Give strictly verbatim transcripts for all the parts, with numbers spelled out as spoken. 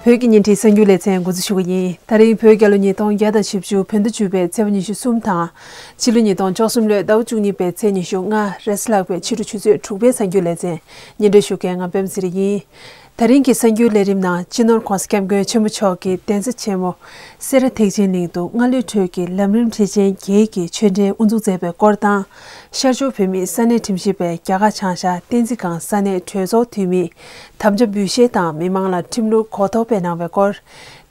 བོད་ཀྱི་བརྙན་འཕྲིན་གསར་འགྱུར་ལེ་ཚན་འགོ་འཛུགས་ཞུ་གི་ཡིན། ད་རིང་བོད་རྒྱལ་ལོ་ཉིས་སྟོང་བརྒྱ་དང་བཞི་བཅུ་བོད་ཟླ་བཅུ་པའི་ཚེས་པ་ཉི་ཤུ་གསུམ་དང་། ཕྱི་ལོ་ཉིས་སྟོང་བཅུ་གསུམ་ལོའི་ཟླ་བ་བཅུ་གཉིས་པའི་ཚེས་ཉི་ཤུ་ལྔ་རེས་གཟའ་ལྷག་པའི་ཕྱི་དྲོ་ཆུ་ཚོད་དྲུག་པའི་གསར་འགྱུར་ལེ་ཚན་སྙན་སྒྲོན་ཞུ་མཁན་ང་པད་མ་ཚེ་རིང་ཡིན། ད་རིང་གི་གསར་འགྱུར་ལས་རིམ་ནང་སྤྱི་ནོར་༸གོང་ས་༸སྐྱབས་མགོན་ཆེན་པོ་མཆོག་གིས་གདན་ས་ཆེན་མོ་སེ་ར་ཐེག་ཆེན་གླིང་དུ་སྔ་ལོའི་འཕྲོས་ཀྱི་ལམ་རིམ་ཁྲིད་ཆེན་བརྒྱད་ཀྱི་ཆོས་འབྲེལ་དབུ་འཛུགས་མཛད་པའི་སྐོར་དང་། ཤར་ཕྱོགས་བོད་མིའི་ས་གནས་ཁྲིམས་ཞིབ་པས་རྒྱ་གར་བྱང་ཤར་བསྟན་འཛིན་སྒང་ས་གནས་གྲོས་ཚོགས་འཐུས་མིའི་དམ་བཅའ་འབུལ་བཞེས་དང་མི་མང་ལ་ཁྲིམས་ལུགས་གོ་རྟོགས་སྤེལ་གནང་བའི་སྐོར།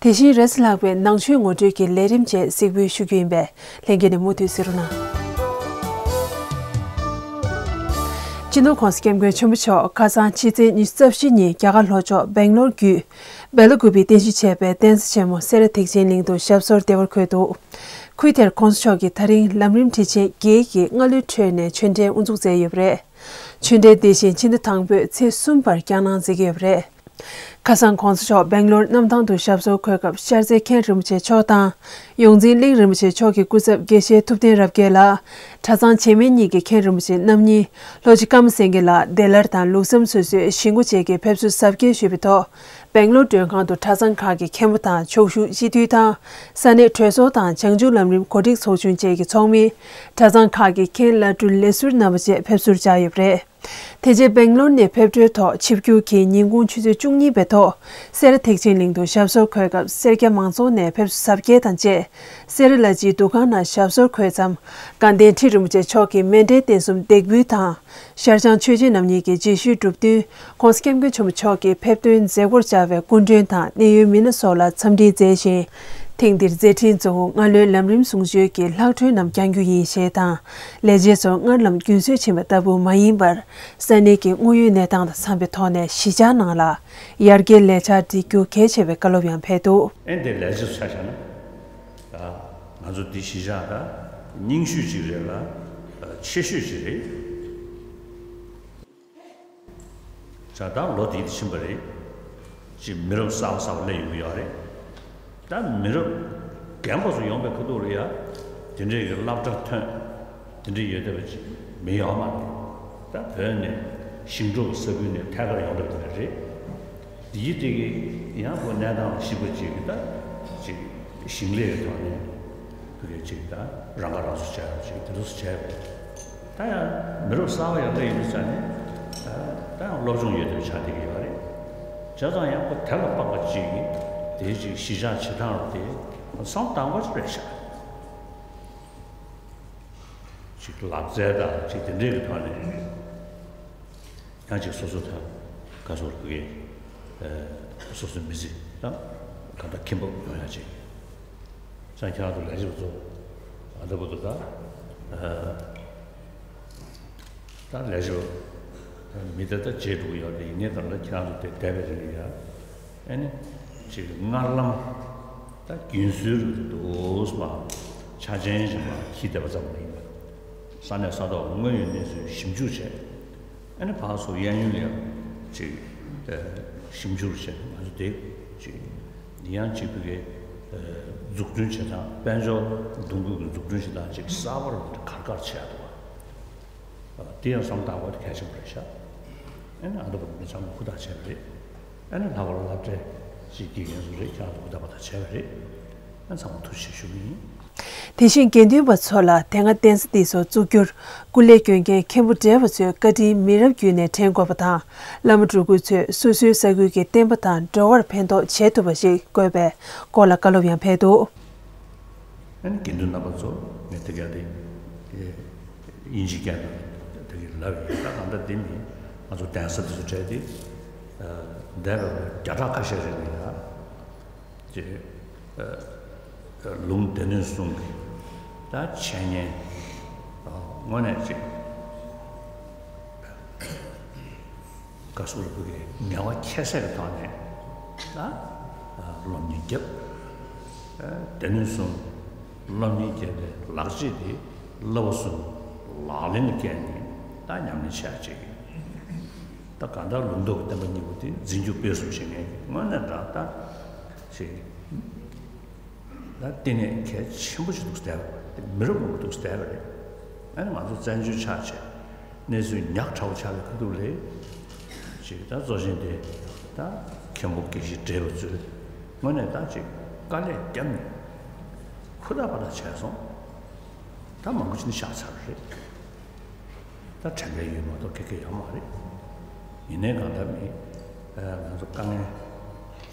དེ་བཞིན་རེས་གཟའ་ལྷག་པའི་ནང་ཆོས་ངོ་སྤྲོད་ཀྱི་ལས་རིམ་བཅས་གཟིགས་འབུལ་ཞུ་རྒྱུ་ཡིན་པས་ལྷན་རྒྱས་ནས་མུ་མཐུད་གཟིགས་རོགས་གནང་། སྤྱི་ནོར་༸གོང་ས་༸སྐྱབས་མགོན་ཆེན་པོ་མཆོག་ཁ་སང་ཕྱི་ཚེས་ཉི་ཤུ་རྩ་བཞི་ཉིན་རྒྱ་གར་ལྷོ་ཕྱོགས་སྦེང་ལོར་བརྒྱུད། སྦེ་ལ་ཀུ་པེ་རྟེན་གཞི་བྱས་པའི་གདན་ས་ཆེན་མོ་སེ་ར་ཐེག་ཆེན་གླིང་དུ་ཞབས་སོར་བདེ་བར་འཁོད་འདུག། ཁུལ་དེར་༸གོང་ས་མཆོག་གིས་ད་རིང་ལམ་རིམ་ཁྲིད་ཆེན་བརྒྱད་ཀྱི་སྔ་ལོའི་ཁྲོད་ནས་ཆོས་འབྲེལ་དབུ་འཛུགས་མཛད་ཡོད་པ་རེད། ཆོས་འབྲེལ་འདི་བཞིན་ཕྱི་ཟླ་དང་པོའི་ཚེས་གསུམ་བར་བསྐྱངས་གནང་མཛད་ཀྱི་ཡོད་པ་རེད། ཁ་སང་༸གོང་ས་མཆོག་སྦེང་ལོར་གནམ་ཐང་དུ་ཞབས་སོར་འཁོད་སྐབས་ཤར་རྩེ་མཁན་རིན་པོ་ཆེ་མཆོག་དང་། ཡོངས་འཛིན་གླིང་རིན་པོ་ཆེ་མཆོག་གི་སྐུ་ཚབ་དགེ་བཤེས་ཐུབ་བསྟན་རབ་རྒྱས་ལགས། གྲྭ་ཚང་བྱེས་སྨད་གཉིས་ཀྱི་མཁན་རིན་པོ་ཆེ་རྣམ་གཉིས། ལྷོ་སྤྱི་ཀརྨ་སེང་གེ་ལགས་བདེ་སླར་དང་ལུགས་བསམ་སོ་སོའི་གཞིས་འགོ་བཅས་ཀྱིས་ཕེབས་བསུ་གཟབ་རྒྱས་ཞུས་པའི་ཐོག་སྦེང་ལོར་མགྲོན་ཁང་དུ་གྲྭ་ཚང་ཁག་གི་མཁན་པོ་དང་ཕྱོགས་བཞུགས་སྤྱི་འཐུས་དང་། ས་གནས་གྲོས་ཚོགས་དང་བྱང་ཆུབ་ལམ་རིམ་གོ་སྒྲིག་ཚོགས་ཆུང་བཅས་ཀྱི་ཚོགས་མི། གྲྭ་ཚང་ཁག་གི་མཁན་བླ་སྤྲུལ་ལས་ཟུར་རྣམ་པ་བཅས་ཕེབས་བསུར་བཅར་ཡོད་པ་རེད། དེ་རྗེས་སྦེང་ལོར་ནས་ཕེབས་འཕྲལ་ཐོག་ཆིབས་བསྒྱུར་གྱིས་ཉིན་གུང་ཆུ་ཚོད་བཅུ་གཉིས་པའི་ཐོག་སེ་ར་ཐེག་ཆེན་གླིང་དུ་ཞབས་སོར་འཁོད་སྐབས་སེར་སྐྱ་མང་ཚོགས་ནས་ཕེབས་བསུ་གཟབ་རྒྱས་དང་བཅས། སེ་ར་བླ་སྤྱིའི་འདུ་ཁང་ནང་ཞབས་སོར་འཁོད་མཚམས། དགའ་ལྡན་ཁྲི་རིན་པོ་ཆེ་མཆོག་གིས་མཎྜལ་རྟེན་གསུམ་འདེགས་འབུལ་དང་། ཤར་བྱང་ཆོས་རྗེ་རྣམ་གཉིས་ཀྱི་རྗེས་ཤུལ་གྲུབ་བསྟུན། ༸གོང་ས་༸སྐྱབས་མགོན་ཆེན་པོ་མཆོག་གིས་ཕེབས་ཐོན་མཛད་སྒོར་བཅར་བའི་སྐུ་མགྲོན་དང་གནད་ཡོད་མི་སྣ་སོགས་ལ་འཚམས་འདྲི་མཛད་བཞིན། ཐེངས་འདིར་མཛད་འཕྲིན་གཙོ་བོ་སྔ་ལོའི་ལམ་རིམ་གསུང་ཆོས་ཀྱི་ལྷག་འཕྲོས་རྣམས་བསྐྱང་རྒྱུ་ཡིན་ཞེས་དང་། ལས་བྱེད་ཚོ་སྔར་ལམ་རྒྱུན་སྲོལ་ཕྱིན་པ་ལྟ་བུ་མ་ཡིན་པར། ས་གནས་ཀྱི་དངོས་ཡོད་གནས་སྟངས་དང་འཚམས་པའི་ཐོག་ནས་གཞིས་ཆགས་ནང་ལ་ཡར་རྒྱས་ལས་འཆར་སྒྲིག་རྒྱུ་གལ་ཆེ་བའི་བཀའ་སློབ་ཡང་ཕེབས་འདུག། ཨེ་འདི་ལས་བྱེད་ཚོ་ཆ་བཞག་ན། ང་ཚོ་འདི་གཞིས་ཆགས་ད་རྙིང་ཤོས་ཅིག་རེད་ལ། ཆེ་ཤོས་ཅིག་རེད། ཇ་དང་ལོ་དེ་ཕྱིན་པ་རེད། ཅིག་མི་རབས་གསར་པ་གསར་པ་སླེབས་ཡོང་གི་ཡོད་རེད། ད་མི་རབས་རྒན་པ་ཚོ་ཡོང་པའི་ཁ་ཐུག་ལ་ཡ། དེ་འདྲའི་གི་སློབ་གྲྭ་ཐོན། དེ་འདྲའི་ཡོད་བསྡད་པ་ཅིག་མི་ཡོད་མ་རེད། ད་བོད་ནས་ཞིང་འབྲོག་གི་ས་ཁུལ་ནས་ཐད་ཀར་ཡོང་བསྡད་པ་རེད། དེ་ཡིན་དེ་གི་ཡང་ཁོ་གནས་སྟངས་ལ་གཞིགས་པ་ཅིག་གི་ད་ཅིག་ཞིང་ལས་ཀྱི་ཐོག་ནས་བོད་སྐད་ཅིག་ད་རང་ཁ་རང་གསོ་བྱས་པ་ཅིག་དེ་འདྲ་བྱས་པ་རེད། ད་ཡང་མི་རབས་གསར་པ་ཡང་སླེབས་ཡོད་པའི་ཆ་ནས་ད་ཡང་སློབ་སྦྱོང་ཡོད་དེ་ཆགས་བསྡད་ཀྱི་ཡོད་རེད། བྱས་ཙང་ཡང་ཁོ་དེ་ལ་དཔག་པ་ཅིག་གིས་དེའི་ཅིག་གཞིས་ཆགས་བྱེད་སྟངས་ལ་དེ་བསམ་བཏང་པ་ཅིག་རེད་ཤག་ཅིག་ལག་རྩལ་དང་ཅིག་དེ་འདྲས་ཀྱི་ཐོག་ནས། ཡང་ཅིག་སོ་སོ་དང་ག་སོགས་ཀྱི་སོ་སོའི་མི་ཚེ་དང་གང་ལྟར་ཁེ་འབབ་ཡོང་ཡ་ཅིག་ཙང་ཁྱེད་རང་ཚོ་ལས་བྱེད་པ་ཚོ་ཨ་ད་བུ་དུ་ད་ད་ལས་བྱེད་པ་མི་དེ་ད་བརྗེད་འགྲོ་གི་ཡོད་རེད། ཡིན་ནའི་ད་ལ་ཁྱེད་རང་ཚོ་དེ་བསྡད་པའི་རིང་ལ་ཡ་ཨ་ནི་ཅིག་སྔར་ལམ་ད་རྒྱུན་སྲོལ་རུ་འདུག་སེ་མ་ཆ་རྐྱེན་ཞིག་མ་འཁྱེར་བསྡད་པ་ཙམ་མ་ཡིན་པ། ས་གནས་ས་ཐོག་དངོས་ཡོད་གནས་ཚུལ་ཞིབ་འཇུག་བྱས། ཨ་ནི་ཕར་ཚུར་གཡས་གཡོན་ལ་ཡང་ཅིག་ཞིབ་འཇུག་བྱས་ང་ཚོ་དེ་ཅིག་ཡང་ཅིག་བི་གའི་འཛུགས་སྐྲུན་བྱེད་སྟངས་དཔལ་འབྱོར་འདུ་འགོད་ཀྱི་འཛུགས་སྐྲུན་བྱེད་སྟངས་ཅིག་གསར་པ་རུ་གར་གར་བྱས་འདུག་བ། དེ་ཡང་བསམ་བཏང་བ་དེ་གལ་ཆེན་པོ་རེད་ཤག་ཨ་ནི་ཨ་མདོ་བ་མི་ཚང་མ་ཧུར་ཐག་བྱས་པ་རེད། ཨ་ནི་ལྷག་པར་སློབ་གྲྭའི་ཅིག་དགེ་རྒན་ཚོ་རེད། ཁྱེད་རང་ཚོ་ཧུར་ཐག་པ་ཐག་བྱས་པ་རེད། ཨ་ཚང་མ་ཐུགས་རྗེ་ཆེ་ཞུ་གི་ཡིན། དེ་བཞིན་དགེ་འདུན་པ་ཚོ་ལ་དེ་སྔ་གདན་ས་འདི་ཚོ་བཙུགས་རྒྱུར་སྐུ་ལས་བསྐྱོན་མཁན་མཁན་པོ་བགྲེས་པ་ཚོའི་བཀའ་དྲིན་མི་རབས་བརྒྱུད་ནས་དྲན་དགོས་པ་དང་། བླ་མ་སྤྲུལ་སྐུ་ཚོས་སོ་སོའི་ས་ཁུལ་གྱི་བསྟན་པ་དང་འགྲོ་བར་ཕན་ཐོགས་བྱེད་ཐུབ་པ་ཞིག་དགོས་པའི་སྐོར་ལ་བཀའ་སློབ་ཡང་ཕེབས་འདུག། ཨ་ནི་དགེ་འདུན་རྣམ་པ་ཚོ་ངས་དེ་ག་དེ་དབྱིན་ཇིའི་སྐད་ནང་དེ་གི་ལབ་ཡོད། ད་གང་ལྟར་དེ་ནི་ང་ཚོ་གདན་ས་འདི་ཚོ་གྲས་དེ་འདས་པའི་བརྒྱ་ཕྲག་ཁ་ཤས་རིང་ལ་ཡ། ཅེས། ལུང་སྡེ་སྣོད་གསུམ་གྱི་ད་འཆད་ཉན་དངོས་གནས་ཅིག་བཀའ་ཟུར་བུ་གའི་ངལ་བ་ཁྱད་བསད་ཀྱི་ཐོག་ནས་ད་སློབ་གཉེར་བརྒྱབ། སྡེ་སྣོད་གསུམ་སློབ་གཉེར་བརྒྱབ་པའི་ལག་རྗེས་དེ་བསླབ་པ་གསུམ་ལག་ལེན་ལ་བཀལ་ནས་ད་ཉམས་ལེན་བྱས་ཅིག་ད་གང་ལྟར་ལུང་རྟོགས་ཀྱི་བསྟན་པ་གཉིས་པོ་དེ་འཛིན་སྐྱོང་སྤེལ་གསུམ་བྱེད་མཁན་གྱི་དངོས་གནས་དྲང་ད་ཞིག་ད་བསྟི་གནས་གལ་ཆེན་པོ་ཞིག་འདུག་ཟེར་བ་དེ་མི་རབས་མང་པོ་འདུག་ཟེར་བ་རེད། ཨ་ནི་ང་ཚོ་བཙན་བྱོལ་ཆགས་བྱས་གནས་ཚུལ་ཉག་ཕྲ་བོ་ཆགས་པའི་ཁ་ཐུག་ལས་ཞིག་ད་གཙོ་ཆེན་དེ་ད་མཁན་པོ་དགེ་བཤེས་བགྲེས་པ་ཚོས་ དངོས་གནས་ད་ཅིག་དཀའ་ལས་བརྒྱབ་ནས་ཧུར་ཐག་པ་ཐག་བྱས་སོང་། ད་མང་པོ་ཅིག་ནི་བཞག་ཚར་བ་རེད། ད་དྲན་པའི་ཡུལ་མ་གཏོགས་ཁེ་ཁེ་ཡོད་མ་རེད། ཡིན་ནའི་གང་ལྟར་མི་ང་ཚོ་དཀའ་ངལ་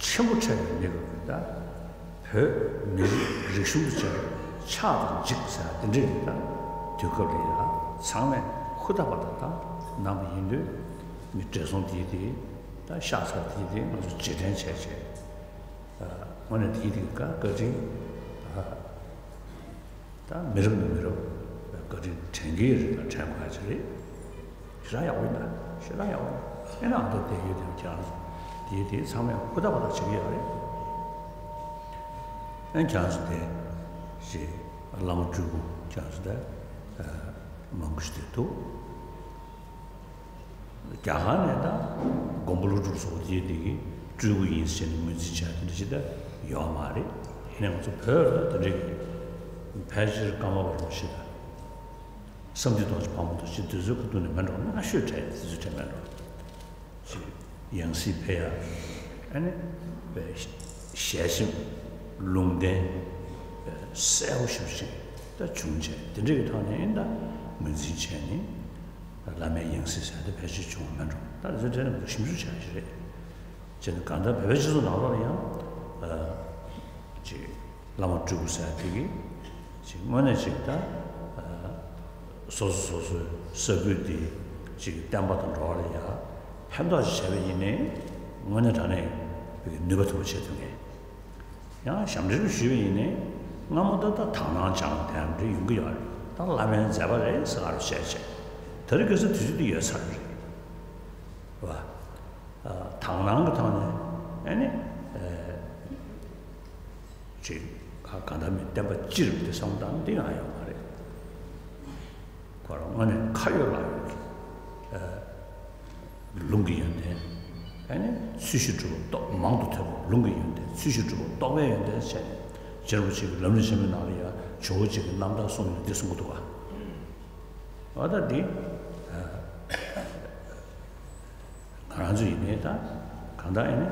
ཆེན་པོ་འཕྲད་པའི་མི་དགོས་ཀྱི། ད་བོད་མི་རིགས་རིག་གཞུང་དུ་བྱས་པའི་ཆགས་དང་འཇིག་ཟེར་དེ་འདྲའི་ད་དུས་སྐབས་ལ་ཡ་ཚང་མས་ཧུར་ཐག་པ་ཐག་ད་གནང་བ་ཡིན་དུས། མི་བགྲེས་སོང་དེ་དེ་ད་ཤག་ཚ་དེ་དེ་ང་ཚོ་རྗེས་དྲན་བྱས་བྱས། དངོས་གནས་དེ་དེ་བཀའ་བཀའ་དྲིན། ད་མི་རབས་ནས་མི་རབས་བཀའ་དྲིན་དྲན་གྱི་རེད། ད་དྲན་དགོས་ཡ་ཅིག་རེད། ཞེ་དྲག་ཡག་པོ་ཡིན། ད་ཞེ་དྲག་ཡག་པོ་ཡིན། ཨེ་ན་ཨ་མདོ་དེ་ཡོད་དེ་ཁྱེད་རང་ཚོ་དེ་དེ་ཚང་མས་ཧུར་ཐག་པ་ཐག་བྱེད་ཀྱི་ཡོད་རེད། ཨེ་ཁྱེད་རང་ཚོ་དེ་ཞེ་བླ་མ་སྤྲུལ་སྐུ་ཁྱེད་རང་ཚོ་དེ་མང་པོ་ཞིག་དེ་འདུག་རྒྱ་གར་ནས་ད་མགོན་པོ་ཀླུ་སྒྲུབ་སོགས་དེ་དེ་གི་སྤྲུལ་སྐུ་ཡིན་ཟེར་ནས་ངོས་འཛིན་བྱ་དེ་འདྲ་ཞིག་ད་ཡོད་མ་རེད། ཡིན་ནའི་ང་ཚོ་བོད་ལ་དེ་འདྲ་གི་ཕལ་ཆེར་ཀརྨ་པ་རིན་པོ་ཆེ་དང་བསམ་གཏན་སྟོབས་རྒྱས་ཕག་མོ་རྡོ་རྗེ་དེ་ཚོའི་ཁ་ཐུག་ནས་མེད་འགྲོ། སྔ་ཤོས་གྲས་དེ་ཚོའི་གྲས་མེད་འགྲོ། ཅིག་ཡང་སྲིད་ཕེབས་ཡ། ཨ་ནི་དཔེ་ཞལ་ཆེམས་ལུང་བསྟན་དཔེ་གསལ་པོ་ཞེ་པོ་ཅིག་ད་བྱུང་བྱས། དེ་འདྲ་གི་ཐོག་ནས་ད་ངོས་འཛིན་བྱས་ནས་བླ་མའི་ཡང་སྲིད་ཟེར་དེ་ཕལ་ཆེར་བྱུང་བ་མེད་འགྲོ། ད་དེ་ཚོ་དེ་ནས་ཞིབ་འཇུག་བྱ་ཡ་ཞིག་རེད། བྱས་ནས་གང་ལྟར་བོད་པའི་སྤྱི་ཚོགས་ནང་ལོགས་ལ་ཡང་ཅིག་བླ་མ་སྤྲུལ་སྐུ་ཟེར་དེ་གིས་ཅིག་དངོས་གནས་ཅིག་ད་སོ་སོ་སོ་སོའི་ས་ཁུལ་དེ་ཅིག་བསྟན་པ་དང་འགྲོ་བ་ལ་ཡང་ཕན་ཐོགས་ཅིག་བྱས་པ་ཡིན་ནའི་དངོས་གནས་དྲང་གནས་ནུས་པ་ཐོན་པ་བྱེད་ཐུབ་མཁན། ཡང་ཞབས་འདྲེན་ཞུས་པ་ཡིན་ནའི་སྔ་མོ་ད་ལྟ་དག་སྣང་སྦྱང་དེ་འདྲ་ཡོང་གི་ཡོད་རེད། ད་བླ་མའི་མཛད་པ་རེད་ཟེར་ག་རེ་བཤད་བྱས། དེ་རིང་ཁ་སང་དུས་ཚོད་འདི་ཡོད་ཚར་རེད་བ། དག་སྣང་གི་ཐོག་ནས་ཨ་ནི་ཅིག་ག་གང་ལྟར་མི་བསྟན་པ་སྤྱིར་དེ་བསམ་སྟངས་འདི་ཡང་ཡོད་མ་རེད། ཁོ་རང་དངོས་གནས་ཁ་ཡོད་ལག་ཡོད་ཀྱི། ལུང་གི་ཡོན་ཏན། ཨ་ནི་ཚུལ་བཞིན་སྒྲུབ་པ་རྟོགས། མང་དུ་ཐོས་པ་ལུང་གི་ཡོན་ཏན། ཚུལ་བཞིན་སྒྲུབ་པ་རྟོགས་པའི་ཡོན་ཏན་བྱས་ནས། རྗེ་རིན་པོ་ཆེ་གི་ལམ་རིམ་ཆེན་མོའི་ནང་ལ་ཡང་ཇོ་བོ་རྗེ་གི་རྣམ་ཐར་གསུངས་ནས་འདི་གསུང་གི་འདུག་ག་འོ་ད་འདི་ང་རང་ཚོ་ཡིན་ནའི་ད་གང་ལྟར་ཨ་ནི་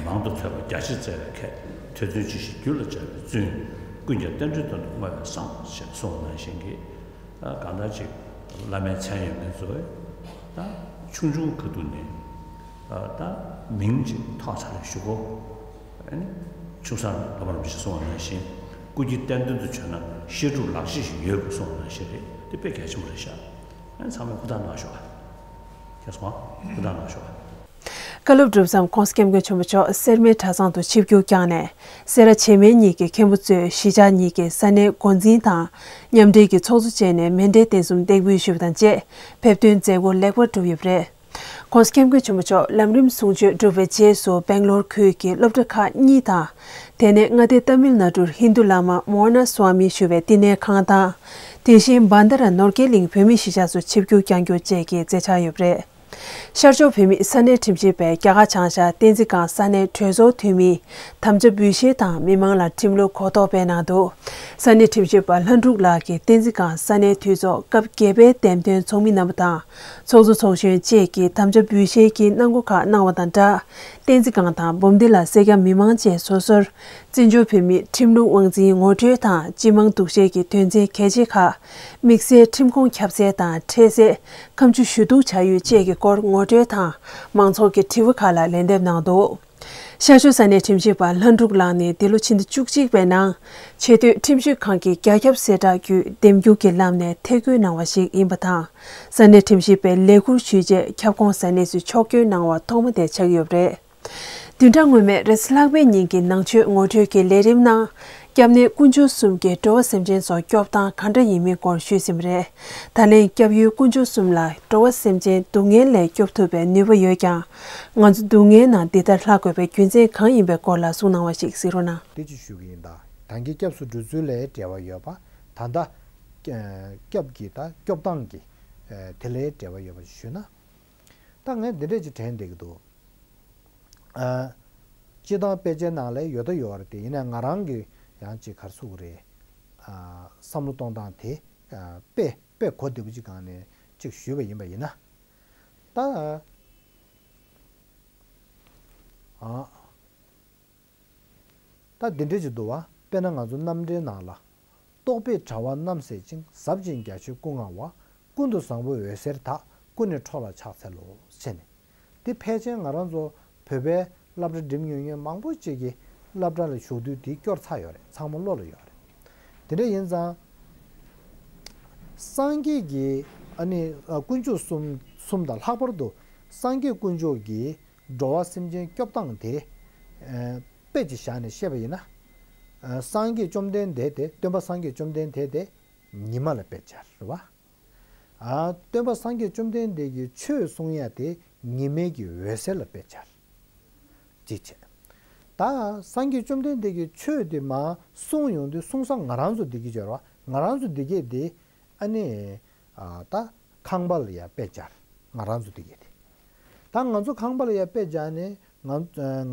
མང་དུ་ཐོས་པ་རྒྱ་ཆེར་བཙལ་བའི་ཁྱད། ཐོས་བརྩོན་ཅི་ཞིག་རྒྱུད་ལ་སྦྱར་བའི་བརྩོན། ཀུན་ཀྱང་རྟེན་འབྲེལ་དོན་དུ་བསྔོ་བས་བསམ། ཞེས་གསུངས་པ་ནང་བཞིན་གྱི། ད་གང་ལྟར་ཅིག་བླ་མའི་མཚན་ཡོད་མཁན་ཚོས་ད་ཆུང་ཆུང་གི་དུས་ནས་ད་མིང་ཅིག་ཐོགས་ཚར་རེ་ཞུ་གོ། ཨ་ནི་ཆུང་སར་བླ་མ་རིན་པོ་ཆེས་གསུངས་པ་ནང་བཞིན། སྐུ་སྐྱེ་གཏན་དོན་དུ་བྱོན་ན་བཤད་སྒྲུབ་ལག་ཤེས་ཤིག་ཡོད་དགོས་གསུངས་པ་ནང་བཞིན་རེད། དེ་དཔེ་གལ་ཆེན་པོ་རེད་ཤག་ཨ་ནི་ཚང་མས་ཧུར་ཐག་གནང་ཤོག་ཨ། མཁྱེན་སོང་ཨ། ཧུར་ཐག་གནང་ཤོག་ཨ། བཀའ་སློབ་སྒྲུབ་མཚམས་༸གོང་ས་༸སྐྱབས་མགོན་ཆེན་པོ་མཆོག་སེར་སྨད་གྲྭ་ཚང་དུ་ཆིབས་བསྒྱུར་བསྐྱངས་ནས། སེ་ར་བྱེས་སྨད་གཉིས་ཀྱི་མཁན་པོ་གཙོས་གཞིས་ཆགས་གཉིས་ཀྱི་ས་གནས་འགོ་འཛིན་དང་མཉམ་འབྲེལ་གྱིས་ཚོགས་གཙོ་བཅས་ནས་མཎྜལ་རྟེན་གསུམ་འདེགས་འབུལ་ཞུས་པ་དང་བཅས་ཕེབས་ཐོན་མཛད་སྒོ་ལེགས་པར་གྲུབ་ཡོད་པ་རེད།༸གོང་ས་༸སྐྱབས་མགོན་ཆེན་པོ་མཆོག་ལམ་རིམ་གསུང་ཆོས་གྲུབ་པའི་རྗེས་སུ་སྦེང་ལོར་ཁུལ་གྱི་སློབ་གྲྭ་ཁག་གཉིས་དང་། དེ་ནས་མངའ་སྡེ་ཏཱ་མིལ་ནཱ་ཌུར་ཧིན་རྡུ་བླ་མ་མོ་ན་སུ་ཝཱ་མི་ཞུ་བའི་བསྟི་གནས་ཁང་དང་། དེ་བཞིན་བྷན་དྷ་ར་ནོར་རྒྱས་གླིང་བོད་མིའི་གཞིས་ཆགས་སུ་ཆིབས་བསྒྱུར་བསྐྱངས་རྒྱུ་བཅས་ཀྱི་མཛད་འཆར་ཡོད་པ་རེད། ཤར་ཕྱོགས་བོད་མིའི་ས་གནས་ཁྲིམས་ཞིབ་པས་རྒྱ་གར་བྱང་ཤར་བསྟན་འཛིན་སྒང་ས་གནས་གྲོས་ཚོགས་འཐུས་མི་དམ་བཅའ་འབུལ་བཞེས་དང་མི་མང་ལ་ཁྲིམས་ལུགས་གོ་རྟོགས་སྤེལ་གནང་འདུག་ས་གནས་ཁྲིམས་ཞིབ་པ་ལྷ་འབྲུག་ལགས་ཀྱིས་བསྟན་འཛིན་སྒང་ས་གནས་འཐུས་ཚོགས་སྐབས་བརྒྱད་པའི་འདེམས་ཐོན་ཚོགས་མི་རྣམ་པ་དང་ཚོགས་གཙོ་ཚོགས་གཞོན་བཅས་ཀྱིས་དམ་བཅའ་འབུལ་བཞེས་ཀྱི་གནང་སྒོ་ཁག་གནང་བ་དང་སྦྲགས། བསྟན་འཛིན་སྒང་དང་འབུམ་སྡེ་ལ་སེར་སྐྱ་མི་མང་བཅས་སོ་སོར། བཙན་བྱོལ་བོད་མིའི་ཁྲིམས་ལུགས་དབང་འཛིན་ངོ་སྤྲོད་དང་སྤྱི་དམངས་སྡུག་བཤད་ཀྱི་དོན་ཚན་གལ་ཆེ་ཁག་དམིགས་བསལ་ཁྲིམས་ཁོངས་ཁྱབ་གསལ་དང་འཕྲལ་སེལ། ཁ་མཆུ་ཞུ་གཏུག་བྱ་ཡུལ་བཅས་ཀྱི་སྐོར་ངོ་སྤྲོད་དང་མང་ཚོགས་ཀྱི་དྲི་བ་ཁག་ལ་ལན་འདེབས་གནང་འདུག་ཤར་ཕྱོགས་ས་གནས་ཁྲིམས་ཞིབ་པ་ལྷ་འབྲུག་ལགས་ནི་འདི་ལོ་ཕྱི་ཟླ་བཅུ་གཅིག་པའི་ནང་ཆེས་མཐོའི་ཁྲིམས་ཞིབ་ཁང་གི་རྒྱ་ཁྱབ་གསལ་བསྒྲགས་བརྒྱུད་འདེམས་སྒྱུར་གྱི་ལམ་ནས་ཐད་བསྐོས་གནང་བ་ཞིག་ཡིན་པ་དང་། ས་གནས་ཁྲིམས་ཞིབ་པའི་ལས་ཁུར་ཞུས་རྗེས་ཁྱབ་ཁོངས་ས་གནས་སུ་ཕྱོགས་བསྐྱོད་གནང་བ་ཐོག་མ་དེ་ཆགས་ཀྱི་ཡོད་པ་རེད། བདུན་ཕྲག་སྔོན་མའི་རེས་གཟའ་ལྷག་པའི་ཉིན་གྱི་ནང་ཆོས་ངོ་སྤྲོད་ཀྱི་ལས་རིམ་ནང་། སྐྱབས་གནས་དཀོན་མཆོག་གསུམ་གྱིས་འགྲོ་བ་སེམས་ཅན་ཚོ་སྐྱོབ་སྟངས་གང་འདྲ་ཡིན་མིན་སྐོར་ཞུས་ཟིན་པ་རེད། ད་ལན་སྐྱབས་ཡུལ་དཀོན་མཆོག་གསུམ་ལ་འགྲོ་བ་སེམས་ཅན་སྡུག་བསྔལ་ལས་སྐྱོབ་ཐུབ་པའི་ནུས་པ་ཡོད་ཀྱང་། ང་ཚོ་སྡུག་བསྔལ་ནང་འདི་ལྟར་ལྷག་དགོས་པའི་རྒྱུ་མཚན་གང་ཡིན་པའི་སྐོར་ལ་གསུང་གནང་བ་ཞིག་གཟིགས་རོགས་གནང་། དེ་ཅིག་ཞུ་གི་ཡིན། ད་ད་གིན་སྐྱབས་སུ་འགྲོ་ཚུལ་ལ་འབྲེལ་བ་ཡོད་པ། ད་ལྟ་སྐྱབས་ཀྱི་ད་སྐྱོབ་སྟངས་ཀྱི་དེ་ལ་འབྲེལ་བ་ཡོད་པ་ཞུས་ན། ད་ངས་འདི་འདྲས་ཅིག་དྲན་བསྡད་ཀྱི་འདུག་ཨ། སྤྱིར་བཏང་དཔེ་ཆའི་ནང་ལ་ཡོད་ད་ཡོད་རེད་དེ། ཡིན་ནའི་ང་རང་གི་ཡང་ཅིག་ག་རེ་ཟེར་དགོས་རེད། ཨ། བསམ་བློ་གཏོང་སྟངས་དེ། ཨ། དཔེ་དཔེ་གོ་བདེ་པོ་ཅིག་སྒང་ནས་ཅིག་ཞུས་པ་ཡིན་པ་ཡིན་ན། ད། ཨ། ད་འདི་འདྲ་ཅིག་འདུག་བ། དཔེར་ན་ང་ཚོ་རྣམ་འགྲེལ་ནང་ལ། རྟོག་པའི་དྲ་བ་རྣམ་སད་ཅིང་། ཟབ་ཅིང་རྒྱ་ཆེའི་སྐུ་མངའ་བ། ཀུན་ཏུ་བཟང་པོའི་འོད་ཟེར་དག། ཀུན་ནས་འཕྲོ་ལ་ཕྱག་འཚལ་ལོ། ཟེར་ནས། འདི་ཕལ་ཆེར་ང་རང་ཚོ་བོད་པའི་སློབ་གྲྭ་འགྲིམ་ཡོང་མཁན་མང་པོ་ཅིག་གིས་སློབ་གྲྭ་ལ་ཞུགས་དུས་འདི་སྐྱོར་ཚར་ཡོད་རེད། ཚང་མ་བློ་ལ་ཡོད་རེད། དེ་འདྲ་ཡིན་ཙང་། སངས་རྒྱས་ཀྱི་ཨ་ནི་ཨ་དཀོན་མཆོག་གསུམ་གསུམ་དང་ལྷག་པར་དུ་སངས་རྒྱས་དཀོན་མཆོག་གིས་འགྲོ་བ་སེམས་ཅན་སྐྱོབ་སྟངས་དེ། ཨ་དཔེ་ཅིག་བཞག་ནས་བཤད་པ་ཡིན་ན། ཨ་སངས་རྒྱས་བཅོམ་ལྡན་འདས་དེ། སྟོན་པ་སངས་རྒྱས་བཅོམ་ལྡན་འདས་དེ་ཉི་མ་ལ་དཔེ་སྦྱར་རེད་བ། ཨ་སྟོན་པ་སངས་རྒྱས་བཅོམ་ལྡན་འདས་ཀྱིས་ཆོས་གསུང་ཡ་དེ་ཉི་མའི་གི་འོད་ཟེར་ལ་དཔེ་སྦྱར། ཅིག་བྱས། ད་སངས་རྒྱས་བཅོམ་ལྡན་འདས་ཀྱིས་ཆོས་དེ་མར་གསུང་ཡོང་དུས་གསུང་ས་ང་རང་ཚོ་བསྡད་ཀྱི་ཡོད་རེད་བ། ང་རང་ཚོ་བསྡད་ཀྱི་དེ་ཨ་ནི་ཨ་ད་ཁང་པ་ལ་ཡ་དཔེ་སྦྱར། ང་རང་ཚོ་བསྡད་ཀྱི་དེ། ད་ང་ཚོ་ཁང་པ་ལ་ཡ་དཔེ་སྦྱར་ནས་ང་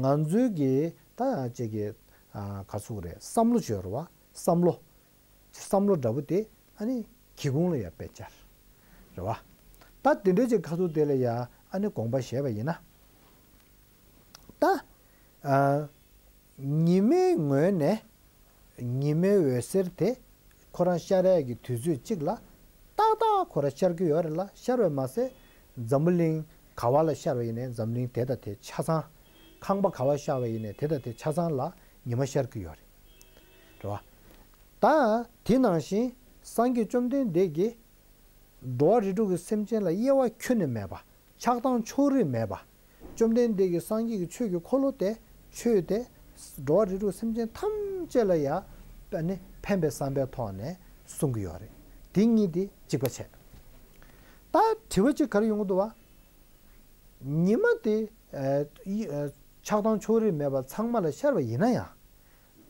ང་ཚོའི་གི་ད་ཅིག་གི་ཨ་ག་ཚོད་རེད། བསམ་བློ་ཅིག་ཡོད་རེད་བ། བསམ་བློ། བསམ་བློ་འདྲ་པོ་དེ་ཨ་ནི་སྒེའུ་ཁུང་ལ་ཡ་དཔེ་སྦྱར། རེད་བ། ད་དེ་འདྲའི་ཅིག་ཁ་ཐུག་དེ་ལ་ཡ་ཨ་ནི་དགོངས་པ་བཞེས་པ་ཡིན་ན། ད་ཨ་ཉི་མའི་ངོས་ནས་ཉི་མའི་འོད་ཟེར་དེ་ཁོ་རང་ཤར་ཡ་གི་དུས་ཚོད་གཅིག་ལ་ཏག་ཏག་ཁོ་རང་ཤར་གྱི་ཡོད་རེད་ལ། ཤར་བས་མ་ཟད་འཛམ་བུ་གླིང་ག་བ་ལ་ཤར་བ་ཡིན་ནའི་འཛམ་གླིང་དེ་དང་དེ་ཆ་ཚང་། ཁང་པ་ག་བ་ཤར་བ་ཡིན་ནའི་དེ་དང་དེ་ཆ་ཚང་ལ་ཉི་མ་ཤར་གྱི་ཡོད་རེད། རེད་བ། ད་དེ་ནང་བཞིན་སངས་རྒྱས་བཅོམ་ལྡན་འདས་ཀྱིས་འགྲོ་བ་རིགས་དྲུག་གི་སེམས་ཅན་ལ་དབྱེ་བ་ཁྱོན་ནས་མེད་པ། ཆགས་སྡང་ཕྱོགས་རིས་མེད་པ། བཅོམ་ལྡན་འདས་ཀྱི་སངས་རྒྱས་ཀྱི་ཆོས་ཀྱི་འཁོར་ལོ་དེ། ཆོས་དེ་འགྲོ་བ་རིགས་དྲུག་སེམས་ཅན་ཐམས་ཅད་ལ་ཡང་ཕན་པའི་བསམ་པའི་ཐོག་ནས་གསུང་གི་ཡོད་རེད། དེ་གཉིས་དེ་གཅིག་པ་བྱས། ད་དྲི་བ་གཅིག་ག་རེ་ཡོང་གི་འདུག་བ། ཉི་མ་དེ་ཆགས་སྡང་ཕྱོགས་རིས་མེད་པ་ཚང་མ་ལ་ཤར་བ་ཡིན་ན་ཡང་།